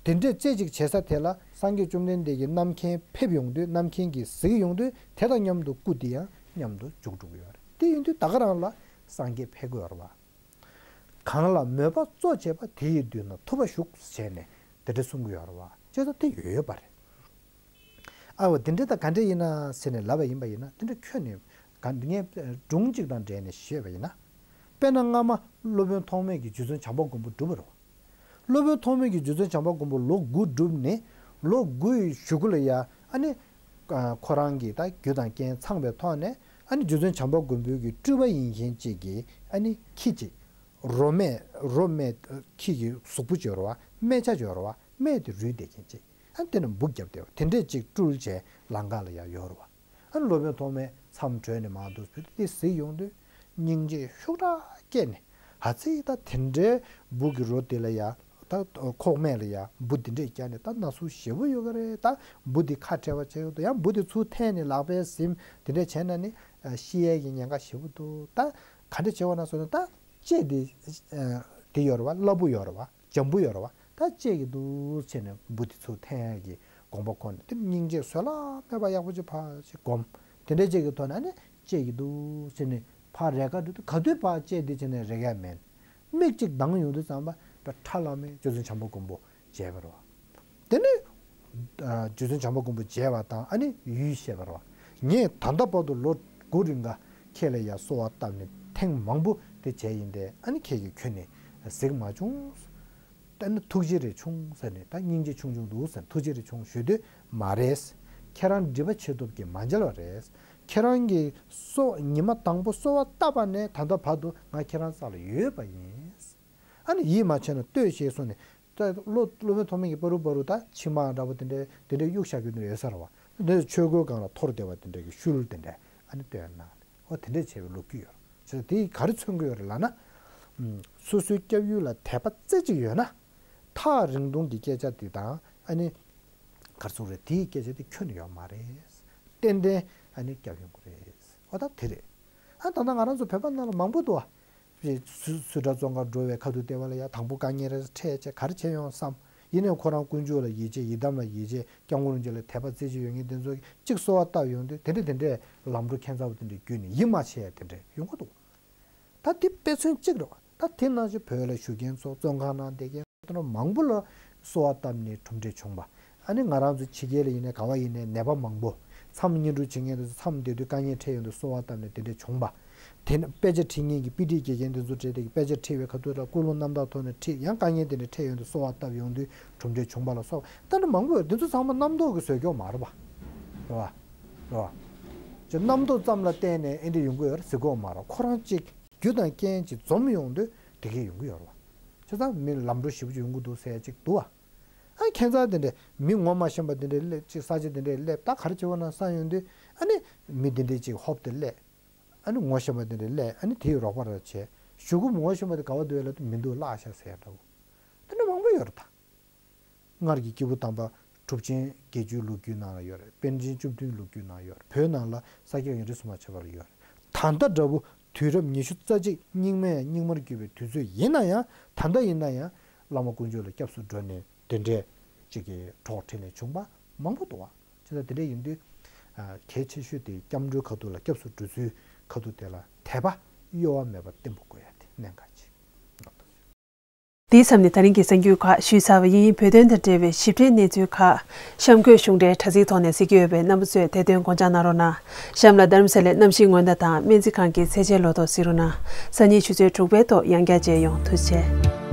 དེ་འདྲས་རྩེ་གཅིག་བྱེད་ས་དེ་ལ་སངས་རྒྱས་བཅོམ་ལྡན་འདས་ཀྱི་རྣམ་མཁྱེན་ཕེབས་ཡོང་དུས་རྣམ་མཁྱེན་གྱིས་གཟིགས་ཡོང་དུས་དེ་དང་མཉམ་དུ་སྐུ་དེ་ཡང་མཉམ་དུ་འཇུག་འགྲོ་གི་ཡོད་རེད། དེ་ཡིན་དུས་ད་ག་རང་ལ་སངས་རྒྱས་ཕེབས་ཀྱི་ཡོད་རེད་བ། གང་ལ་མོས་པ་གཙོ་བྱས་པ་དེ་ཡི་མདུན་ན་ཐུབ་པ་བཞུགས་ཟེར་ནས་དེ་འདྲ་གསུང་གི་ཡོད་རེད་བ། བྱས་ཙང་དེ་ཡོད་ཡོད་པ་རེད། ཨ་འོ་དེ་འདྲ་ད་ག་འདྲ་ཡིན་ན་ཟེར་ནས་ལབ་པ་ཡིན་པ་ཡིན་ན་དེ་འདྲ་ཁྱོན་ནས་ག་ངས་སྒྲུང་གཅིག་དང་འབྲེལ་ནས་བཤད་པ་ཡིན་ན། དཔེར་ན་སྔ་མ་སློབ་དཔོན་ཐོགས་མེད་ཀྱིས་རྗེ་བཙུན་བྱམས་པ་མགོན་པོ་བསྒྲུབས་པ་རེད་བ། སློབ་དཔོན་ཐོགས་མེད་ཀྱིས་རྗེ་བཙུན་བྱམས་པ་མགོན་པོ་ལོ་དགུ་བསྒྲུབས་ནས་ལོ་དགུ་ཡི་གཞུག་གུ་ལ་ཡ་ཨ་ནི། ཁོ་རང་གི་ད་རྒྱུ་དང་རྐྱེན་ཚང་བའི་ཐོག་ནས་ཨ་ནི་རྗེ་བཙུན་བྱམས་པ་མགོན་པོའི་གི་སྤྲུལ་པ་ཡིན་མཁན་གཅིག་གིས་ཨ་ནི་ཁྱི་གཅིག་རོ་སྨད་རོ་སྨད་ཁྱི་གི་གཟུགས་པོ་ཅིག་ཡོད་རེད་བ། སྨད་ཆ་ཅིག་ཡོད་རེད་བ། སྨད་དེ་རུལ་བསྡད་མཁན་གཅིག་ཨ་ནི་དེ་ནས་འབུ་བརྒྱབ་བསྡད་པ་དེ་འདྲས་གཅིག་སྤྲུལ་བྱས་ལང་ཀ་ལ་ཡ་ཡོད་རེད་བ། ཨ་ནི་སློབ་དཔོན་ཐོགས་མེད་མཚམས་གྲོལ་ནས་མར་འདུག་བུ་དེ་གཟིགས་ཡོང་དུས་སྙིང་རྗེ་ཤུགས་དྲག་སྐྱེས་ནས་ཨ་ཙི་ད་དེ་འདྲའི་འབུ་གི་རོ་དེ་ལ་ཡ་ད་ཁོག་སྨད་ལ་ཡ་འབུ་དེ་འདྲས་བརྒྱབ་ནས་ད་ན་ཟུག་ཞེ་པོ་ཡོད་གི་རེད། ད་འབུ་དེ་ཁ་བྲལ་བ་བྱས་ཡོད་དོ། ཡང་འབུ་དེ་ཚུར་འཐེན་ནས་ལག་པས་ཟིན་དེ་འདྲས་བྱས་ན་ནི་ཤི་ཡས་ཀྱི་ཉེན་ཁ་ཞེ་པོ་འདུག་ད་ག་འདྲས་བྱས་པ་ན་སོ་ན་ད་ལྕེ་དེ་དེ་ཡོད་རེད་བ། སླ་པོ་ཡོད་རེད་བ། འཇམ་པོ་ཡོད་རེད་བ། ད་ལྕེ་གི་འདུག་བྱས་ནས་འབུ་དེ་ཚུར་འཐེན་ཡས་ཀྱི་དགོངས་པ་ཁོ་ནས་དེ་སྙིང་རྗེ་བཟོད་གླགས་མེད་པ་ཡག་པོ་ཅིག་ཕར་ཅིག་སྒོམ། དེ་འདྲའི་ཅིག་གི་ཐོག་ནས་ཨ་ནི་ལྕེ་གི་འདུག་བྱས་ནས་ཕར་རེག་ག་འགྲོ་དུས་ག་དུས་ཕར་ལྕེ་དེ་བྱས་ནས་རེག་ཡ་མེད། མིག་ཅིག་གདངས་ཡོང་དུས་ཙམ་པ་ཕར་ཁྲ་ལམ་མེ་རྗེ་བཙུན་བྱམས་པ་མགོན་པོ་མཇལ་བ་རེད་བ། དེ་ནས་རྗེ་བཙུན་བྱམས་པ་མགོན་པོ་མཇལ་བ་དང་ཨ་ནི་ཡུལ་བཤད་པ་རེད་བ། ངས་ད་ལྟ་བར་དུ་ལོ་དགུ་རིང་ག་ཁྱེད་ལ་ཡ་གསོལ་བ་བཏབ་ནས་ཐེངས་མང་པོ་དེ་བྱས་ཡིན་ཏེ་ཨ་ནི་ཁྱེད་ཀྱིས་ཁྱོན་ནས་གཟིགས་མ་བྱུང་། ད་ནི་ཐུགས་རྗེ་རེ་ཆུང་ཟེར་ནས་ད་སྙིང་རྗེ་ཆུང་ཆུང་འདུག་ཟེར་ཐུགས་རྗེ་རེ་ཆུང་ཞུ་འདོད་མ་རེད། ཁྱེད་རང་སྒྲིབ་པ་ཆེ་སྟོབས་ཀྱིས་མ་མཇལ་བ་རེད། ཁྱེད་རང་གིས་གསོལ་ཉི་མ་དང་པོ་གསོལ་བ་བཏབ་པ་ནས་ད་ལྟ་བར་དུ་ང་ཁྱེད་རང་རྩ་ལ་ཡོད་པ་ཡིན། ཨ་ནི་ཡིད་མ་ཆེས་ན་ལྟོས་ཞེས་གསུངས་ནས། ད་སློབ་སློབ་དཔོན་ཐོགས་མེད་ཀྱིས་པ་རུ་པ་རུ་ད་མཆིལ་མ་འདྲ་པོ་དེ་འདྲའི་དེ་འདྲའི་གཡུག་བཞག་རྒྱུ་དེ་འདྲ་ཡོད་ས་རེད་བ། དེ་འདྲའི་ཆོས་གོས་སྒང་ལ་འཐོར་བསྡད་པ་དེ་འདྲའི་གི་ཤུལ་དེ་འདྲ་ཨ་ནི་སྟོན་གནང་ནས་ཨོ་དེ་འདྲས་བྱས་པའི་ལོ་རྒྱུས་ཡོད་རེད། བྱས་ཙང་དེས་ག་རེ་མཚོན་གྱི་ཡོད་རེད་ལབ་ན། སོ་སོའི་སྐྱབས་ཡུལ་ལ་དད་པ་རྩེ་གཅིག་ཡོད་ན། ཐག་རིང་ཐུང་གི་སྐད་ཆ་དེ་དང་ཨ་ནི། ག་རེ་ཟེར་དགོས་རེད། དེའི་སྐད་ཆ་དེ་ཁྱོན་ནས་ཡོད་མ་རེད། ཏན་ཏན་ཨ་ནི་སྐྱབས་ཡོང་གི་རེད། ཨོ་ད་དེ་རེད། ཨ་ད་ལྟ་ང་རང་ཚོ་བོད་པ་ནང་ལ་མང་པོ་འདུག་ཨ། སུ་སུ་འདྲ་བཙོན་ཁང་འགྲོ་བའི་ཁ་ཐུག་བལྟས་པ་ལ་ཡ་དང་པོ་དཀའ་ངལ་རེ་འཕྲད་བྱས་ག་རེ་བྱས་ཡོང་བསམ། ཡིན་ནའི་ཁོ་རང་དཀོན་མཆོག་ལ་ཡིད་ཆེས། ཡི་དམ་ལ་ཡིད་ཆེས། སྐྱབས་མགོན་རིན་པོ་ཆེ་ལ་དད་པ་རྩེ་གཅིག་ཡོད་མཁན་དེ་ཚོ་གིས་གཅིག་གསོལ་བ་བཏབ་ཡོང་དུས་དེ་འདྲ་དེ་འདྲའི་ལམ་འགྲོ་ཁྱད་མཚར་པོ་དེ་འདྲ་བརྒྱུད་ནས་ཡིད་མ་ཆེས་ཡ་དེ་འདྲ་ཡོང་གི་འདུག་ད་དེ་དཔེ་མཚོན་གཅིག་རེད་བ། ད་དེ་ནང་བཞིན་བོད་ལ་བཞུགས་མཁན་ཚོ་བཙོན་ཁང་ནང་བསྡད་མཁན་ཚོ་མང་པོ་ལ་གསོལ་བ་བཏབ་ནས་གྲུབ་འབྲས་བྱུང་བ། ཨ་ནི་ང་རང་ཚོ་ཕྱི་རྒྱལ་ལ་ཡིན་ནའི་ག་བ་ཡིན་ནའི་ནད་པ་མང་པོ། མཚམས་བསྙེན་སྒྲུབ་བྱེད་མཁན་དེ་ཚོ་མཚམས་བསྡད་དུས་དཀའ་ངལ་འཕྲད་ཡོང་དུས་གསོལ་བ་བཏབ་ནས་དེ་འདྲས་བྱུང་བ། དེ་ནས་དཔེ་ཆ་ཁྲིད་མཁན་གྱི་དཔེ་ཁྲིད་དགེ་རྒན་དེ་ཚོ་བྲེལ་ཏེ་དཔེ་ཆ་ཁྲིད་པའི་ཁ་ཐུག་ལ་ཀུན་སློང་རྣམ་དག་ཐོག་ནས་ཁྲིད་ཡང་དཀའ་ངལ་དེ་འདྲ་འཕྲད་ཡོང་དུས་གསོལ་བ་བཏབ་ཡོང་དུས་གྲུབ་འབྲས་བྱུང་བ་ལ་སོགས་ད་ནི་མང་པོ་ཡོད། འདི་ཚོ་ཚང་མ་རྣམ་རྟོག་གི་བཟོས་ཀྱོག་མ་རེད་པ། རེད་པ། རེད་པ། ཅེས་རྣམ་རྟོག་ཙམ་ལ་བརྟེན་ནས་ཨེ་འདི་ཡོང་གི་ཡོད་རེད་ཟེར་གྱོག་མ་རེད། ཁོ་རང་གཅིག་རྒྱུ་དང་རྐྱེན་གཅིག་འཛོམས་ཡོང་དུས་ དེ་གས་ཡོང་གི་ཡོད་རེད་བ། བྱས་ཙང་མི་ལམ་འགྲོ་ཞེ་པོ་ཅིག་ཡོང་གི་འདུག་ཟེར་ཡ་ཅིག་འདུག་བ། ཨ་ཁྱད་མཚར་དེ་འདྲས་མི་ངོ་མ་ཤེས་པ་དེ་འདྲས་སླེབས་ཅིག་ས་ཆ་དེ་འདྲས་སླེབས་ད་ག་རེ་བྱེད་བ་ན་བསམ་ཡོང་དུས། ཨ་ནི་མི་དེ་འདྲས་ཅིག་ཧོབ་ཏེ་སླེབས། ཨ་ནི་ངོ་ཤེས་པ་དེ་འདྲས་སླེབས། ཨ་ནི་དེའི་རོགས་པ་ར་བྱས། གཞུག་གུ་ངོ་ཤེས་པ་དེ་ག་བ་འདུག་ལབ་དུས་མི་འདུག་བརླག་ཤག་ཟེར་ཡ་འདྲ་བོ། དེ་འདྲ་མང་པོ་ཡོད་རེད་ད། སྔར་གྱི་སྐྱེས་བུ་དམ་པ་གྲུབ་ཆེན་བརྒྱད་ཅུའི་ལོ་རྒྱུས་ནང་ལ་ཡོད་རེད། པཎ་ཆེན་བཅུ་བདུན་ལོ་རྒྱུས་ནང་ཡོད་རེད། བོད་ནང་ལ་ས་སྐྱ་ཡིན་རིས་སུ་མ་ཆད་པ་ལ་ཡོད་རེད། ད་ལྟ་འདྲ་བོ་དུས་རབས་ཉི་ཤུ་རྩ་གཅིག་སྙིགས་མ་ཡང་སྙིགས་མར་གྱུར་པའི་དུས་ཚོད་ཡིན་ན་ཡང་། ད་ལྟ་ཡིན་ན་ཡང་བླ་མ་དཀོན་མཆོག་ལ་སྐྱབས་སུ་འགྲོ་ནས་དེ་འདྲས་ཅིག་གི་གྲོགས་འཕྲིན་ལས་བྱུང་པ་མང་པོ་འདུག་བ། བྱས་ཙང་དེ་འདྲས་ཡིན་དུས། ཨ། གལ་ཆེ་ཤོས་དེ་སྐྱབས་འགྲོའི་ཁ་ཐུག་ལ་སྐྱབས་སུ་འགྲོ་ཚུལ་ཁ་ཐུག་དེ་ལ་དད་པ་གཡོ་བ་མེད་པར་བརྟན་པོ་དགོས་ཡ་དེ་གནད་འགག་ཅིག་དེའི་མཚམས་ནས་ད་རིང་གི་གསར་འགྱུར་ཁག་ཞུས་ཚར་བ་ཡིན། བོད་དོན་དང་འབྲེལ་བའི་ཞིབ་ཕྲའི་གནས་ཚུལ་ཁག་གཤམ་འཁོད་གཞུང་འབྲེལ་དྲ་ཚིགས་ཐོག་ནས་གཟིགས་ཀྱི་ཡོད་པས་རྣམ་པ་ཚོས་དེ་དོན་དགོངས་འཇགས་གནང་རོགས་གནང་། གཤམ་ལ་རྡ་རམ་ས་ལའི་གནམ་གཤིས་སྔོན་བརྡ་དང་སྨན་རྩིས་ཁང་གི་ཚེས་ཆའི་ལོ་ཐོ་གཟིགས་རོགས་གནང་། སང་ཉིན་ཆུ་ཚོད་དྲུག་པའི་ཐོག་ཡང་བསྐྱར་མཇལ་ཡོང་། ཐུགས་རྗེ་ཆེ།